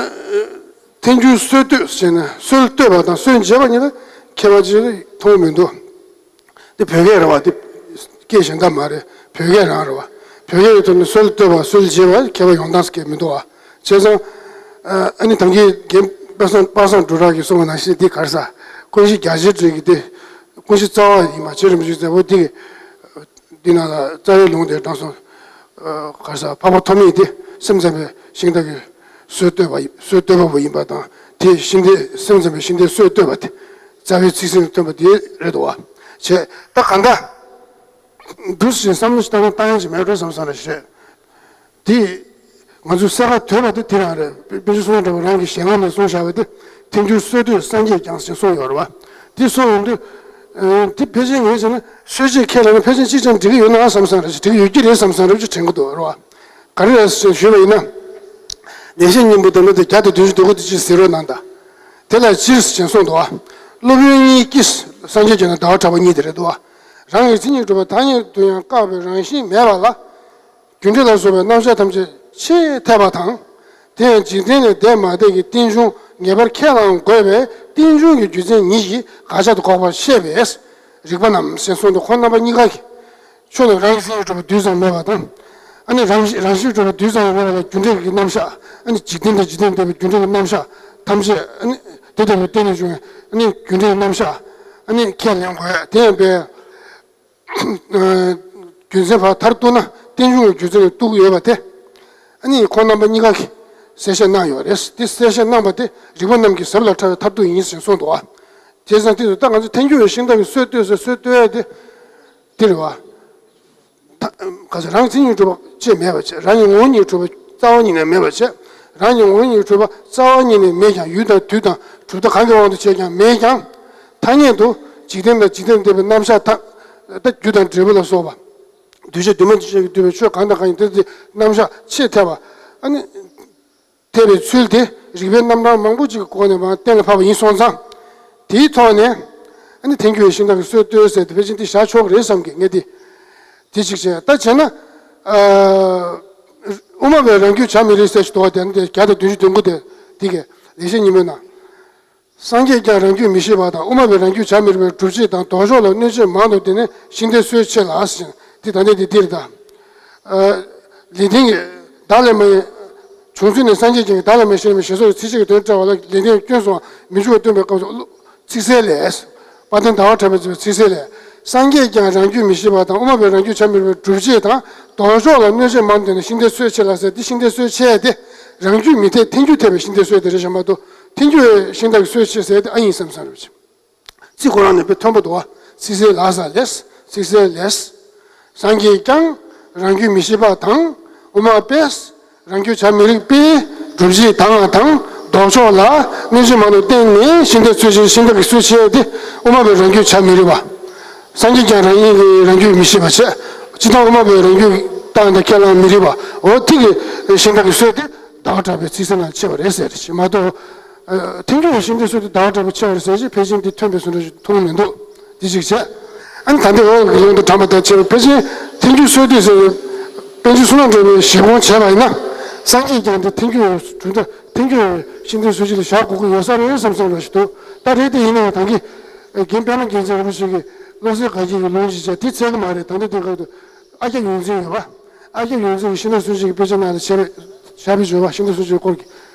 ཐལ་འགྱུར་སྲོལ་གཏོད་ཟེར་ན་སྲོལ་གཏོད་པ་དང་སྲོལ་འབྱེད་པ་གཉིས་ལ་ཁྱད་པར་ཅིག་མཐོང་མི་འདུག། འདི་བོད་སྐད་རེད་བ། འདི་སྐད་གཞན་དག་མ་རེད། བོད་སྐད་རང་རེད་བ། བོད་སྐད་ཀྱི་ཐོག་ནས་སྲོལ་གཏོད་པ་སྲོལ་འབྱེད་པ་ཁྱད་པར་ཡོང་སྟངས་སྐད་མི་འདུག་བ། བྱས་ཙང་། ཨ་ནི་ད་གིན་རྒན་པ་སངས་པ་སངས་སྒྲོལ་གྲགས་ཀྱིས་གསུངས་པ་ནང་བཞིན་འདི་ག་རེ་ཟ། ཀུན་གཞི་རྒྱ་ཆེར་འགྲེལ་གྱི་འདི་ཀུན་གཞི་རྩ་བ་ཡིན་པ་རྗེ་རིན་པོ་ཆེ་མཛད་པོ་འདི་གི། འདི་ནང་ལ་རྩ་བའི་ལུང་དེ་དྲངས་སོང་། ཨ། ག་རེ་ཟ། འཕགས་པ་ཐོགས་མེད་དེ་སེམས་ཙམ་པའི་ཤིང་རྟ་གི་སྲོལ་གཏོད་པ་ཡིན། སྲོལ་གཏོད་པ་པོ་ཡིན་པ་དང་། དེ་ཤིང་རྟའི་སེམས་ཙམ་པའི་ཤིང་རྟའི་སྲོལ་གཏོད་པ་དེ་རྩ་བའི་ཚིག་ཟིན་ཐོན་པ་དེ་རེད་འདུག་བ། བྱས་ད་གང་ལྟར་འདུག་ཟེར་བསམ་བློ་ཞིག་བཏང་ན་བཏང་ཡ་ཞིག་མེད་འགྲོ་བསམ་བསམ་རེ་བྱས། དེ་ང་ཚོས་གསལ་ཁ་དོད་པ་དེ་དེ་རང་རེད། པཎ་ཆེན་བསོད་ནམས་གྲགས་པ་རང་གི་ཞལ་སྔ་ནས་གསུངས་བཞག་པ་དེ། ཐལ་འགྱུར་སྲོལ་གཏོད་སངས་རྒྱས་བསྐྱངས་ཞེས་གསུངས་ཡོད་རེད་བ། དེ་གསུངས་ཡོང་དུས། ཨ། དེ་ཕལ་ཆེར་ངས་བྱས་ན་སྲོལ་འབྱེད་ཁས་ལེན་ན་ཕལ་ཆེར་གཅིག་ཀྱང་འགྲིག་གི་ཡོད་ན་བསམ་བསམ་རེ་བྱས། འགྲིག་གི་ཡོད་ཀྱི་རེད་བསམ་བསམ་རེ་བྱས་དྲན་གྱི་འདུག་རེད་བ། ག་རེ་རེད་ཟེར་ཞུས་པ་ཡིན་ན། ལེགས་བཤད་སྙིང་པོ་དང་ནི་དེ་བརྒྱ་དང་བདུན་ཅུ་དོན་དགུ་དེ་ཅིག་གཟིགས་རོགས་གནང་དང་། དེ་ལ་སྤྱིར་ཞེས་གསུངས་འདུག་བ། སློབ་དཔོན་གཉིས་ཀྱིས་སངས་རྒྱས་བསྐྱངས་ན་ཟླ་བ་གྲགས་པ་གཉིས་དེ་རེད་འདུག་བ། རང་གི་མཚན་ཉིད་གྲུབ་པ་ཐ་སྙད་དུ་ཡང་བཀག་པའི་རང་བཞིན་མེད་པ་ལ། རྒྱུ་འབྲས་ལ་སོགས་པའི་རྣམ་གཞག་ཐམས་ཅད་ཆེས་འཐད་པ་དང་། དེ་ཡང་འཇིག་རྟེན་ལས་འདས་མ་འདས་ཀྱི་རྟེན་འབྱུང་ངེས་པར་ཁས་བླང་དགོས་པས། རྟེན་འབྱུང་གི་རྒྱུ་མཚན་ཉིད་ཀྱིས་དགག་བྱ་དུ་འགོག་པར་བཤད་པས། རིགས་པ་རྣམས་ཞེས་གསུངས་ཏེ། ཁོང་རྣམ་པ་གཉིས་ཀ་གིས་ཕྱོགས་ནས་རང་གི་མཚན་ཉིད་གྲུབ་པ་རྡུལ་ཙམ་མེད་པ་དང་། ཨ་ནི་རང་བཞིན་རང་བཞིན་གྲུབ་པ་རྡུལ་ཙམ་ཡང་མེད་པ་ལ། རྒྱུ་འབྲས་ཀྱི་རྣམ་གཞག་ཨ་ནི་འཇིག་རྟེན་དང་འཇིག་རྟེན་འདས་པའི་རྒྱུ་འབྲས་ཀྱི་རྣམ་གཞག་ཐམས་ཅད། ཨ་ནི་དེ་ལྟ་བུའི་རྟེན་ལས་བྱུང་བའི་ཨ་ནི་རྒྱུ་འབྲས་ཀྱི་རྣམ་གཞག་ཨ་ནི་ཁས་ལེན་དགོས། དེ་ཡང་དཔེ། རྒྱུ་མཚན་ཕར་མཐར་གཏུགས་ན་རྟེན་འབྱུང་གི་རྒྱུ་མཚན་ལ་གཏུགས་ཡོད་པ་དེ། ཨ་ནི་ཁོང་རྣམ་པ་གཉིས་ཀ་གིས་གསལ་བཤད་གནང་ཡོད་རེད། དེ་གསལ་བཤད་གནང་པ་དེ་རིགས་པ་རྣམས་ཀྱི་ཟབ་ལ་ཕྲ་བའི་མཐར་ཐུག་ཡིན་ཞེས་གསུངས་འདུག་བ། བྱས་ཙང་དེ་ཚོ་ད་ང་ཚོ་ཐལ་འགྱུར་བའི་ཤིང་རྟ་གི་སྲོལ་གཏོད་ཟེར། སྲོལ་གཏོད་ཡ་དེ་དེ་རེད་བ། ད་ག་ཚོད་རང་མཚན་ཉིད་གྲུབ་པ་ཅེས་མེད་པ་བྱས། རང་གི་ངོ་བོ་ཉིད་གྲུབ་པ་རྩ་བ་ཉིད་ནས་མེད་པ་བྱས། རང་གི་ངོ་བོ་ཉིད་གྲུབ་པ་རྩ་བ་ཉིད་ནས་མེད་ཀྱང་། ཡུལ་དང་དུས་དང་གྲུབ་མཐའ་གང་གི་དབང་དུ་བྱས་ཀྱང་མེད་ཀྱང་། ཐ་སྙད་དུ་འཇིག་རྟེན་དང་འཇིག་རྟེན་འདས་པའི་རྣམ་གཞག་ཐ། ད་རྒྱུ་དང་འབྲས་བུ་ལ་སོགས་པ། འདུས་བྱས་འདུས་མ་བྱས་ཀྱིས་བསྡུས་པའི་ཆོས་གང་དང་གང་ཡིན་དེ་དེ་རྣམ་གཞག་ཆེས་འཐད་པ། ཨ་ནི། འཐད་པའི་ཚུལ་དེ་རིགས་པའི་རྣམ་གྲངས་མང་པོ་ཅིག་གི་སྒོ་ནས་མར་གཏན་ལ་ཕབ་པ་ཡིན་སོང་ཙང་། དེའི་ཐོག་ནས་ཨ་ནི་ཐལ་འགྱུར་བའི་ཤིང་རྟ་གི་སྲོལ་གཏོད་ཟེར་དེ་ཕལ་ཆེར་འདི་བཞག་ཆོག་གི་རེད་བསམ་གི། ངས་འདི་དེ་གཅིག་བྱས། ད་བྱས་ན། ཨ། དབུ་མ་པས་རང་རྒྱུད་བྱ་མི་རིགས་ཟེར་ཞིག་འདུག་བ། དེ་ནི་དེ་བརྒྱ་དང་བདུན་ཅུ་དོན་དགུ་དེ་འདི་གི་ལེགས་བཤད་སྙིང་པོའི་ནང་། སངས་རྒྱས་ཀྱང་རང་རྒྱུད་མི་ཤེས་པ་དང་། དབུ་མ་པས་རང་རྒྱུད་བྱ་མི་རིགས་པའི་སྒྲུབ་བྱེད་དང་ལྡོག་ཕྱོགས་ལ་གནོད་བྱེད་མང་དུ་ལྡན་ནས་ཤིང་རྟའི་སྲོལ་ཕྱེ་ལ་ཟེར། འདི་ད་ལྟ་འདི་འདིར་ད། ཨ། ལེགས་ལྡན་གྱིས་བདག་ལས་མ་ཡིན། བྱུང་ཚུལ་ནི་སངས་རྒྱས་ཀྱིས་བདག་ལས་མ་ཡིན་ཞེས་པའི་ཞེས་སོགས་ཀྱི་ཚིགས་བཅད་ཀྱི་དོན་བཀྲལ་བ་ལ། ལེགས་ལྡན་སྐྱོན་སོགས་མི་འཇུག་པ་སྟོན་པའི་སྐབས་སུ། ཚིག་གསལ་ལས། དཔལ་ལྡན་ཟླ་བ་གྲགས་པས་མཛད་པའི་ཚིག་གསལ་ལས། སངས་རྒྱས་ཀྱང་རང་རྒྱུད་མི་ཤེས་པ་དང་། དབུ་མ་པས་རང་རྒྱུད་བྱ་མི་རིགས་པའི་སྒྲུབ་བྱེད་དང་ལྡོག་ཕྱོགས་ལ་གནོད་བྱེད་མང་དུ་ལྡན་ནས་ཤིང་རྟའི་སྲོལ་ཕྱེ་ལ་ཟེར། འདི་ཤིང་རྟའི་སྲོལ་ཕྱེ་ཡ་དེ་རང་རྒྱུད་མི་འཐད་ཐལ་འགྱུར་འཐད་པའི་ཤིང་རྟའི་སྲོལ་དེ་རེད་བཞག་མ་གཏོགས། ཐལ་འགྱུར་བའི་ཤིང་རྟ་གི་སྲོལ་ཕྱེ་ཟེར་དེ་ཨ་ཡིན་བསམ་བསམ་རེད་བྱས། ཚིག་ཁོ་རང་ནས་དཔེ་མཐོན་པོ་འདུག་བ། ཚིག་གསལ་ལ་ཟེར་ལས། ཚིག་གསལ་ལས། སངས་རྒྱས་ཀྱང་རང་རྒྱུད་མི་ཤེས་པ་དང་། དབུ་མ་པས་རང་རྒྱུད་བྱ་མི་རིགས་པའི་སྒྲུབ་བྱེད་དང་དང་ལྡོག་ཕྱོགས་ལ་གནོད་བྱེད་མང་དུ་བསྟན་ནས་ཤིང་རྟའི་སྲོལ་ཕྱེ། ཤིང་རྟ་གི་སྲོལ་ཕྱེ་དེ་དབུ་མ་པས་རང་རྒྱུད་བྱ་མི་རིགས་པ། སངས་རྒྱས་ཀྱང་རང་ཉིད་ཀྱིས་རང་རྒྱུད་མི་ཤེས་པ་བྱས། སྤྱིར་བཏང་དབུ་མ་པས་རང་རྒྱུད་བཏང་དང་ཁས་བླངས་མི་རིགས་པ། འོ་དེ་གི་ཤིང་རྟ་གི་སྲོལ་དེ་ཟླ་བ་གྲགས་པའི་ཚིག་གསལ་ནང་ཕྱེ་བ་རེད་ཟེར་ཞེས་མ་གཏོགས། ཨ། ཐལ་འགྱུར་བའི་ཤིང་རྟའི་སྲོལ་དེ་ཟླ་བ་གྲགས་པས་ཕྱེ་བ་རེད་ཟེར་ཞིག་ཕལ་ཆེར་འདི་ཐོན་པའི་བཟོ་འདྲ་ཞིག་མཐོང་མི་འདུག། འདི་གཅིག་བྱས། ཨ་ནི་ད་ལྟའི་འོག་གི་ལུང་དང་འགྲམ་པ་དང་བཅས་པའི་ཕལ་ཆེར་ཐལ་འགྱུར་སྲོལ་གཏོད་ཟེར་བའི་པཎ་ཆེན་བསོད་ནམས་གྲགས་པའི་བཞེད་དགོངས་བྱས་པ་ཡིན་ན། སངས་རྒྱས་ཀྱང་འདི་ཐལ་འགྱུར་བའི་གྲུབ་མཐའ། ཐལ་འགྱུར་བའི་ཤིང་རྟའི་སྲོལ་ཕྱེ་ལ་བཞག་དགོས་ཀྱི་ཡོད་ས་རེད་བསམ་བསམ་འདྲ་ཞིག་འདུག། ད་རེད་དེ་ཡིན་ནའང་ད་གིན་རྒན་དཔལ་ལྡན་རྒྱལ་མཚན་རིན་པོ་ཆེ་གིས་བློ་གསལ་དགའ་སྐྱིད་ཀྱི་ལུང་ཞིག་བྱས། དེ་འཚལ་གི་མ་རེད། ད་ལྟ་དེ་སྐབས་དུ་ཨ་ཀྱཱ་ཡོངས་འཛིན་ཡོད་པ། ཨ་ཀྱཱ་ཡོངས་འཛིན་གྱིས་ཤིང་རྟ་སྲོལ་ཕྱེ་གི་དཔེ་ཆ་ནང་ལ་བྱས་པའི་བྱ་བའི་བརྗོད་པ། ཤིང་རྟ་སྲོལ་ཕྱེ་སྐོར་གྱི།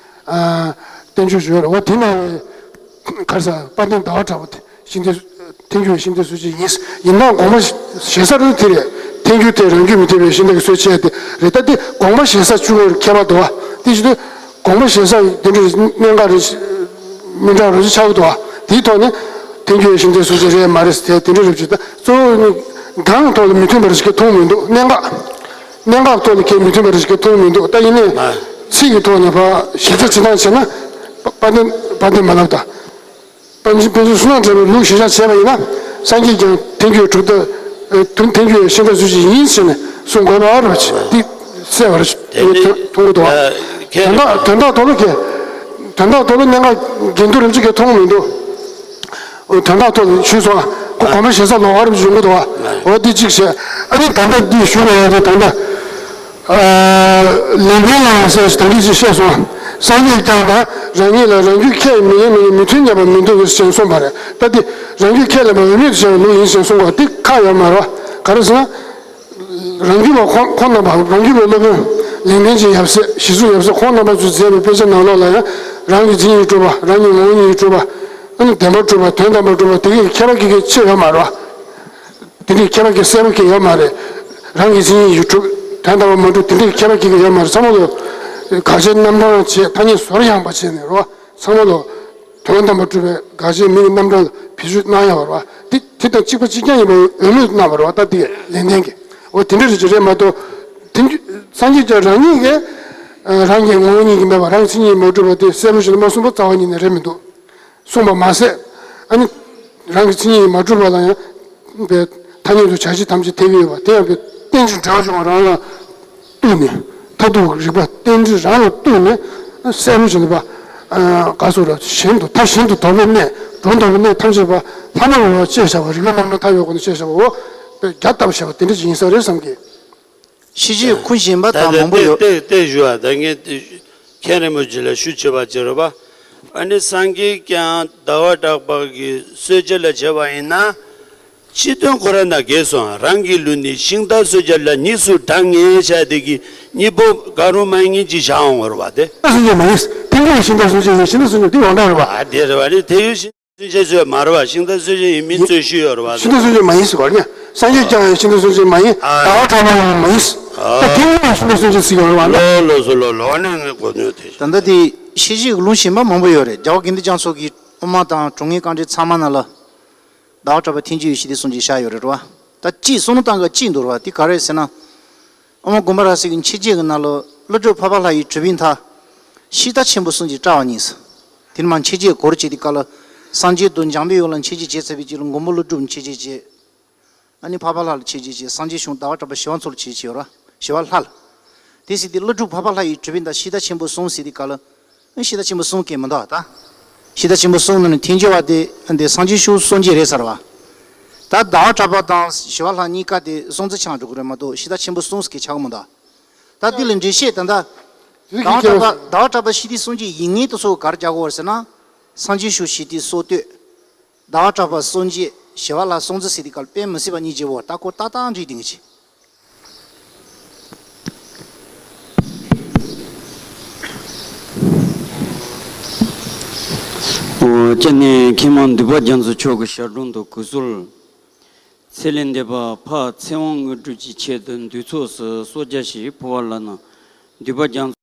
ཨ། བསྟན་བཅོས་ཡོད་རེད་བ། དེ་ནང་ལ་ག་རེ་ཟ། དཔལ་ལྡན་ཟླ་བ་གྲགས་པ་དེ་ཤིང་རྟའི། ཐལ་འགྱུར་བའི་ཤིང་རྟའི་སྲོལ་ཕྱེ་ཡིན། ཡིན་ནའང་དགོངས་པ་ཞེ་ས་རུ་དེ་རེད། ཐལ་འགྱུར་ཐལ། རང་རྒྱུད་མི་འཐད་པའི་ཤིང་རྟ་གི་སྲོལ་ཕྱེ་དེ་རེད། ད་དེ་དགོངས་པ་ཞེ་ས་བཅུ་གཉིས་ཁྱད་པར་འདུག་བ། དེ་བཞིན་དུ་དགོངས་པ་ཞེ་ས་དེ་འདྲའི་གནད་འགག་རེ་མི་འདྲ་རུ་ཆགས་འདུག་བ། དེའི་ཐོག་ནས་ཐལ་འགྱུར་བའི་ཤིང་རྟའི་སྲོལ་ཕྱེ་རེད་མ་རེད་ཟེར་དེ་འདྲའི་རེ་བྱེད། ད་གཙོ་བོ་ནི་གང་ཐོག་ལ་མི་མཐུན་པ་རེ་ཞིག་མཐོང་མི་འདུག། གནད་འགག་གནད་འགག་ཐོག་ནས་གལ་མི་མཐུན་པ་རེ་ཞིག་གལ་མཐོང་མི་འདུག་ད་ཡིན་ནའི་ཨ། ཚིག་གི་ཐོག་ནས་ཕར་ཞིབ་ཕྲ་ཅིག་བཏང་བྱས་ན། དཔལ་ལྡན་དཔལ་ལྡན་མ་ལབ་ད། དཔལ་འབྱོར་བསོད་ནམས་བགྲེས་པའི་ལུགས་གཞིར་བཞག་བྱས་པ་ཡིན་ན། སངས་རྒྱས་ཀྱང་ཐལ་འགྱུར་གྲུབ་མཐའ། ཨ། དོན་ཐལ་འགྱུར་ཤིང་རྟ་སུ་ཞིག་ཡིན་ཟེར་ནས་གསུང་དགོས་པ་རེད་པ། འདི་གསལ་བ་རེད། དེ་ནི་མཐོང་གི་འདུག་ཨ། དོན་དག་དོན་དག་ཐོག་ལ་གལ། དོན་དག་ཐོག་ལ་གནད་འགག་འགལ་འདུ་རེ་ཞིག་གལ་མཐོང་མི་འདུག་དོན་དག་ཐོག་ནས་ཞུས་སོང་ང་། ཁོ་གོམ་པ་ཞེ་ས་ལོག་པ་རེ་ཞིག་ཡོང་གི་འདུག་ཨ། འོ་འདི་གཅིག་བྱས། ཨ་ནི་ད་ལྟ་འདི་ཞུ་བ་ཡང་དེ་ད་ལྟ། ཨ། ལེགས་ལྡན་ལགས་ཟེར་ཞིག་ད་འདི་ཞིག་བཤད་སོང་། སངས་རྒྱས་ཀྱང་ད་རང་ཉིད་ལ་རང་རྒྱུད་ཁས་མི་ལེན་མི་ལེན་མི་མཐུན་སྙམ་པ་མི་འདུག་ཟེར་གསུངས་པ་རེད། ད་འདི་རང་རྒྱུད་ཁས་ལེན་པ་འོས་མེད་དུ་བྱས་པའི་ལུགས་ཡིན་ཟེར་གསུངས་པ་འདི་ཁག་ཡོད་མ་རེད་པ། ག་རེ་ཟེར་ན། རང་རྒྱུད་པ་ཁོང་ཁོང་རྣམ་པ། རང་རྒྱུད་པའི་སློབ་དཔོན་ལེགས་ལྡན་འབྱེད་ཡབ་སྲས། ཞི་འཚོ་ཡབ་སྲས་ཁོང་རྣམ་པ་ཚོས་མཛད་པའི་དཔེ་ཆ་ནང་ལོགས་ལ་ཡང་རང་གི་མཚན་ཉིད་གྲུབ་པ། རང་གི་ངོ་བོ་ཉིད་གྲུབ་པ། ཨ་ནི་བདེན་པར་གྲུབ་པ། དོན་དམ་པར་གྲུབ་པ། དེ་གའི་ཁྱད་པར་གྱི་གི་ཕྱེ་ཡོད་མ་རེད་པ། དེ་འདྲའི་ཁྱད་པར་གྱི་གསལ་པོ་གང་ཡང་ཡོད་མ་རེད། རང་གི་མཚན་ཉིད་ཀྱིས་གྲུབ། དོན་དམ་པར་མ་གྲུབ། དེ་འདྲའི་ཁྱད་པར་གྱི་གི་ཡོད་མ་རེད། ཚང་མ་ལོ། དགག་བྱའི་རྣམ་གྲངས་བྱས། ཐ་སྙད་ཟུར་ཡངས་པ་བྱས་ནས་རོ། ཚང་མ་ལོ། དོན་དམ་པར་གྲུབ་པའི་དགག་བྱའི་མིང་གི་རྣམ་གྲངས་ལ་བེད་སྤྱོད་གནང་ཡག་རེད་པ། དེ་དེ་དང་གཅིག་པ་གཅིག་རྐྱང་ཡིན་པ་འོས་མེད་གནང་བ་རེད་པ། ད་དེ་ལེགས་ལྡན་གྱིས། འོ་དེ་འདྲ་རེད་ཅེས་རེད་མ་གཏོགས། དེ་སངས་རྒྱས་ཀྱང་རང་ཉིད་ཀྱིས། ཨ། རང་གི་ངོ་བོ་ཉིད་ཀྱིས་མེད་པ། རང་མཚན་ཉིད་མ་གྲུབ་པ་དེ་གསལ་པོ་ཞིག་ལ་མ་གསུངས་པ་རྩ་བ་ཉིད་ནས་རེད་མི་འདུག་གསུངས་པ་མ་ཟད། ཨ་ནི། རང་གི་མཚན་ཉིད་མ་གྲུབ་པ་ལ་ཡང་། པའི་ཐ་སྙད་དུ་བྱ་བྱེད་ཐམས་ཅད་ཐེ་བའི་ཡོད་པ། དེ་ཡང་པའི་རྟེན་ཅིང་འབྲེལ་བར་འབྱུང་བ་རང་ལ་གཏུགས་ནས། མཐར་ཐུག་རིགས་པ་རྟེན་འབྲེལ་རང་ལ་གཏུགས་ནས་གསལ་པོ་བྱས་ནས་པ། ཨ། ག་སོགས་ར་གཞན་དུ། མཐའ་གཞན་དུ་དོགས་པའི་གནས། སྒྲོ་འདོགས་པའི་གནས་ཐམས་ཅད་པ་ལྷག་མ་རུ་བ་དཔྱད་བཞག་པ། རིགས་ལམ་རྣམ་གྲངས་ཐ་བའི་སྒོ་ནས་དཔྱད་བཞག་པ། འོ། པའི་རྒྱ་བཏབ་བཞག་པ་དེ་འདྲ་ཅིག་ཡིན་ས་རེད་བསམ་གི། ཤེས་བྱེད་ཁུངས་གཞན་པ་དང་མང་པོ་ཡོད། ཏེ་ཏེ་ཞུ་བ་ད་ངས་ཏེ་མཁན་རིན་པོ་ཆེ་ལ་ཞུ་བྱེད་པ་བྱེད་རོགས་པ། ཨ་ནི་སངས་རྒྱས་ཀྱང་ཟླ་བ་གྲགས་པ་གི་གསོལ་ཇ་ལ་བྱེད་པ་ཡིན་ན། སྤྱི་དོན་ཁོ་རང་ན་འགལ་སོང་། རང་གི་ལུགས་ནི་ཤིང་རྟ་གསོལ་ཇ་ལ་གཉིས་སུ་གྲངས་ངེས་བྱ་དེ་གི་གཉིས་པོ་གང་རུང་མ་ཡིན་གཉིས་ཀྱི་བཞག་འོང་བ་རེད་པ། དེ་སངས་རྒྱས་མ་ཡིན། ཐེངས་མ་ཤིང་རྟ་གསོལ་ཇ་ཡིན། ཤིང་རྟ་གསོལ་ཇ་དེ་ཡོངས་གྲགས་རེད་པ། ཨ་དེ་རེད་པ། ཨ་ནི་དེ་ཡོད་ཤིང་། སུན་ཆད་ཚོད་མ་རེད་པ། ཤིང་རྟ་གསོལ་ཇ་ཡིན་མིན་རྩོད་ཤུལ་ཡོད་རེད་པ། ཤིང་རྟ་གསོལ་ཇ་མ་ཡིན་ཟེར་བ་ཉ། སངས་རྒྱས་ཀྱང་ཤིང་རྟ་གསོལ་ཇ་མ་ཡིན། ཨ། ཟླ་བ་གྲགས་པ་ཡང་མ་ཡིན། ཨ། ད་དེ་ཡིན་ན་ཤིང་རྟ་གསོལ་ཇ་ཟེར་ཡོད་རེད་པ། ལོ་ལོ་སོ་ལོ་ལོ་ནས་ངས་གོ་ནོ་དེ། ད་ལྟ་དེ་ཤེས་བྱེད་ཀྱི་ལུང་གཞན་པ་མང་པོ་ཡོད་རེད། རྒྱལ་བ་དགེ་འདུན་རྒྱ་མཚོ་གི་དབུ་མ་དང་དྲུང་ངེས་རྐང་འགྲེལ་ཚང་མ་ནང་ལ། ཟླ་བ་གྲགས་པ་ཐལ་འགྱུར་ཡེ་ཤེས་དེ་གསུངས་ཀྱི་བཞག་ཡོད་རེད་པ། ད་གཅིག་གསུང་ལུགས་སྟངས་ཀ་གཅིག་འདུག་རེད་པ། དེ་ག་རེ་ཟེར་ན། ཨོ་མ་དགོངས་པ་རབ་གསལ་གྱི་མཆེད་བརྗོད་ཀྱི་ནང་ལ། ཀླུ་སྒྲུབ་འཕགས་པ་ལྷ་ཡི་གྲུབ་པའི་མཐའ། ཤིང་རྟ་ཆེན་པོ་གསུམ་གྱིས་བཀྲ་བ་ཉིད་ཟེར། དེ་ནས་མར་མཆེད་བརྗོད་སྐོར་བྱས་དེ་ཀ་ལ། སངས་རྒྱས་དང་འཇམ་པའི་དབྱངས་ལ་མཆེད་བརྗོད་བྱས་ཚར་བའི་རྗེས་ལ་མགོན་པོ་ཀླུ་སྒྲུབ་མཆེད་བརྗོད་བྱས། ཨ་ནི་འཕགས་པ་ལྷ་ལ་མཆེད་བརྗོད་བྱས། སངས་རྒྱས་བྱུང་ཟླ་བ་གྲགས་པ་ཞི་བ་འཚོ་ལ་མཆེད་བརྗོད་བྱས་ཡོད་རེད་པ། ཞི་བ་ལྷ་ལ། དེ་ཟེར་དེ་ཀླུ་སྒྲུབ་འཕགས་པ་ལྷ་ཡི་གྲུབ་པའི་མཐའ། ཤིང་རྟ་ཆེན་པོ་གསུམ་ཟེར་དེ་ཀ་ལ། ཨ་ནི་ཤིང་རྟ་ཆེན་པོ་གསུམ་སྐད་མི་འདུག་ད། ཤིང་རྟ་ཆེན་པོ་གསུམ་ནང་ནས་ཐལ་འགྱུར་བ་དེ་འདི་སངས་རྒྱས་བྱུང་སངས་རྒྱས་རེད་ཟེར་བ། ད་ཟླ་བ་གྲགས་པ་དང་ཞི་བ་ལྷ་གཉིས་ཀ་དེ་སྲོང་བཙན་ཆང་འགྲོ་གི་རེད་མ་གཏོགས་ཤིང་རྟ་ཆེན་པོ་གསུམ་སྐད་ཆགས་མི་འདུག་ད་འདི་ལ་འགྲེལ་བཤད་ད་ལྟ། ཟླ་བ་གྲགས་པ་ཟླ་བ་གྲགས་པ་ཤིང་རྟའི་སངས་རྒྱས་ཡིན་ངེས་དེ་ཚོ་ག་རེ་རྒྱག་དགོས་རེད་ཟེར་ན། སངས་རྒྱས་བྱུང་ཤིང་རྟའི་སྲོལ་གཏོད། ཟླ་བ་གྲགས་པ་སངས་རྒྱས། ཞི་བ་ལྷ་སྲོང་བཙན་ཟེར་དེ་ཀ་ལ་དཔེ་མི་སྲིད་པ་གཉིས་བརྗེ་བོ་ད་ཁོ་ཏག་ཏག་འགྲིག་བསྡད་ཀྱི། ཨོ། སྤྱིར་ནས་མཁན་མ་འདུས་པ་རྒྱ་མཚོ་མཆོག་གི་ཞབས་དྲུང་དུ་གུས་གསོལ། ཚེ་ལས་འདས་པ་ཕ་ཚེ་དབང་དངོས་གྲུབ་ཀྱི་ཆེད་དུ་འདུས་ཚོགས་སུ་གསོལ་ཇ་ཞིག་ཕུལ་བ་ལགས་ན། འདུས་པ་རྒྱ་མཚོ།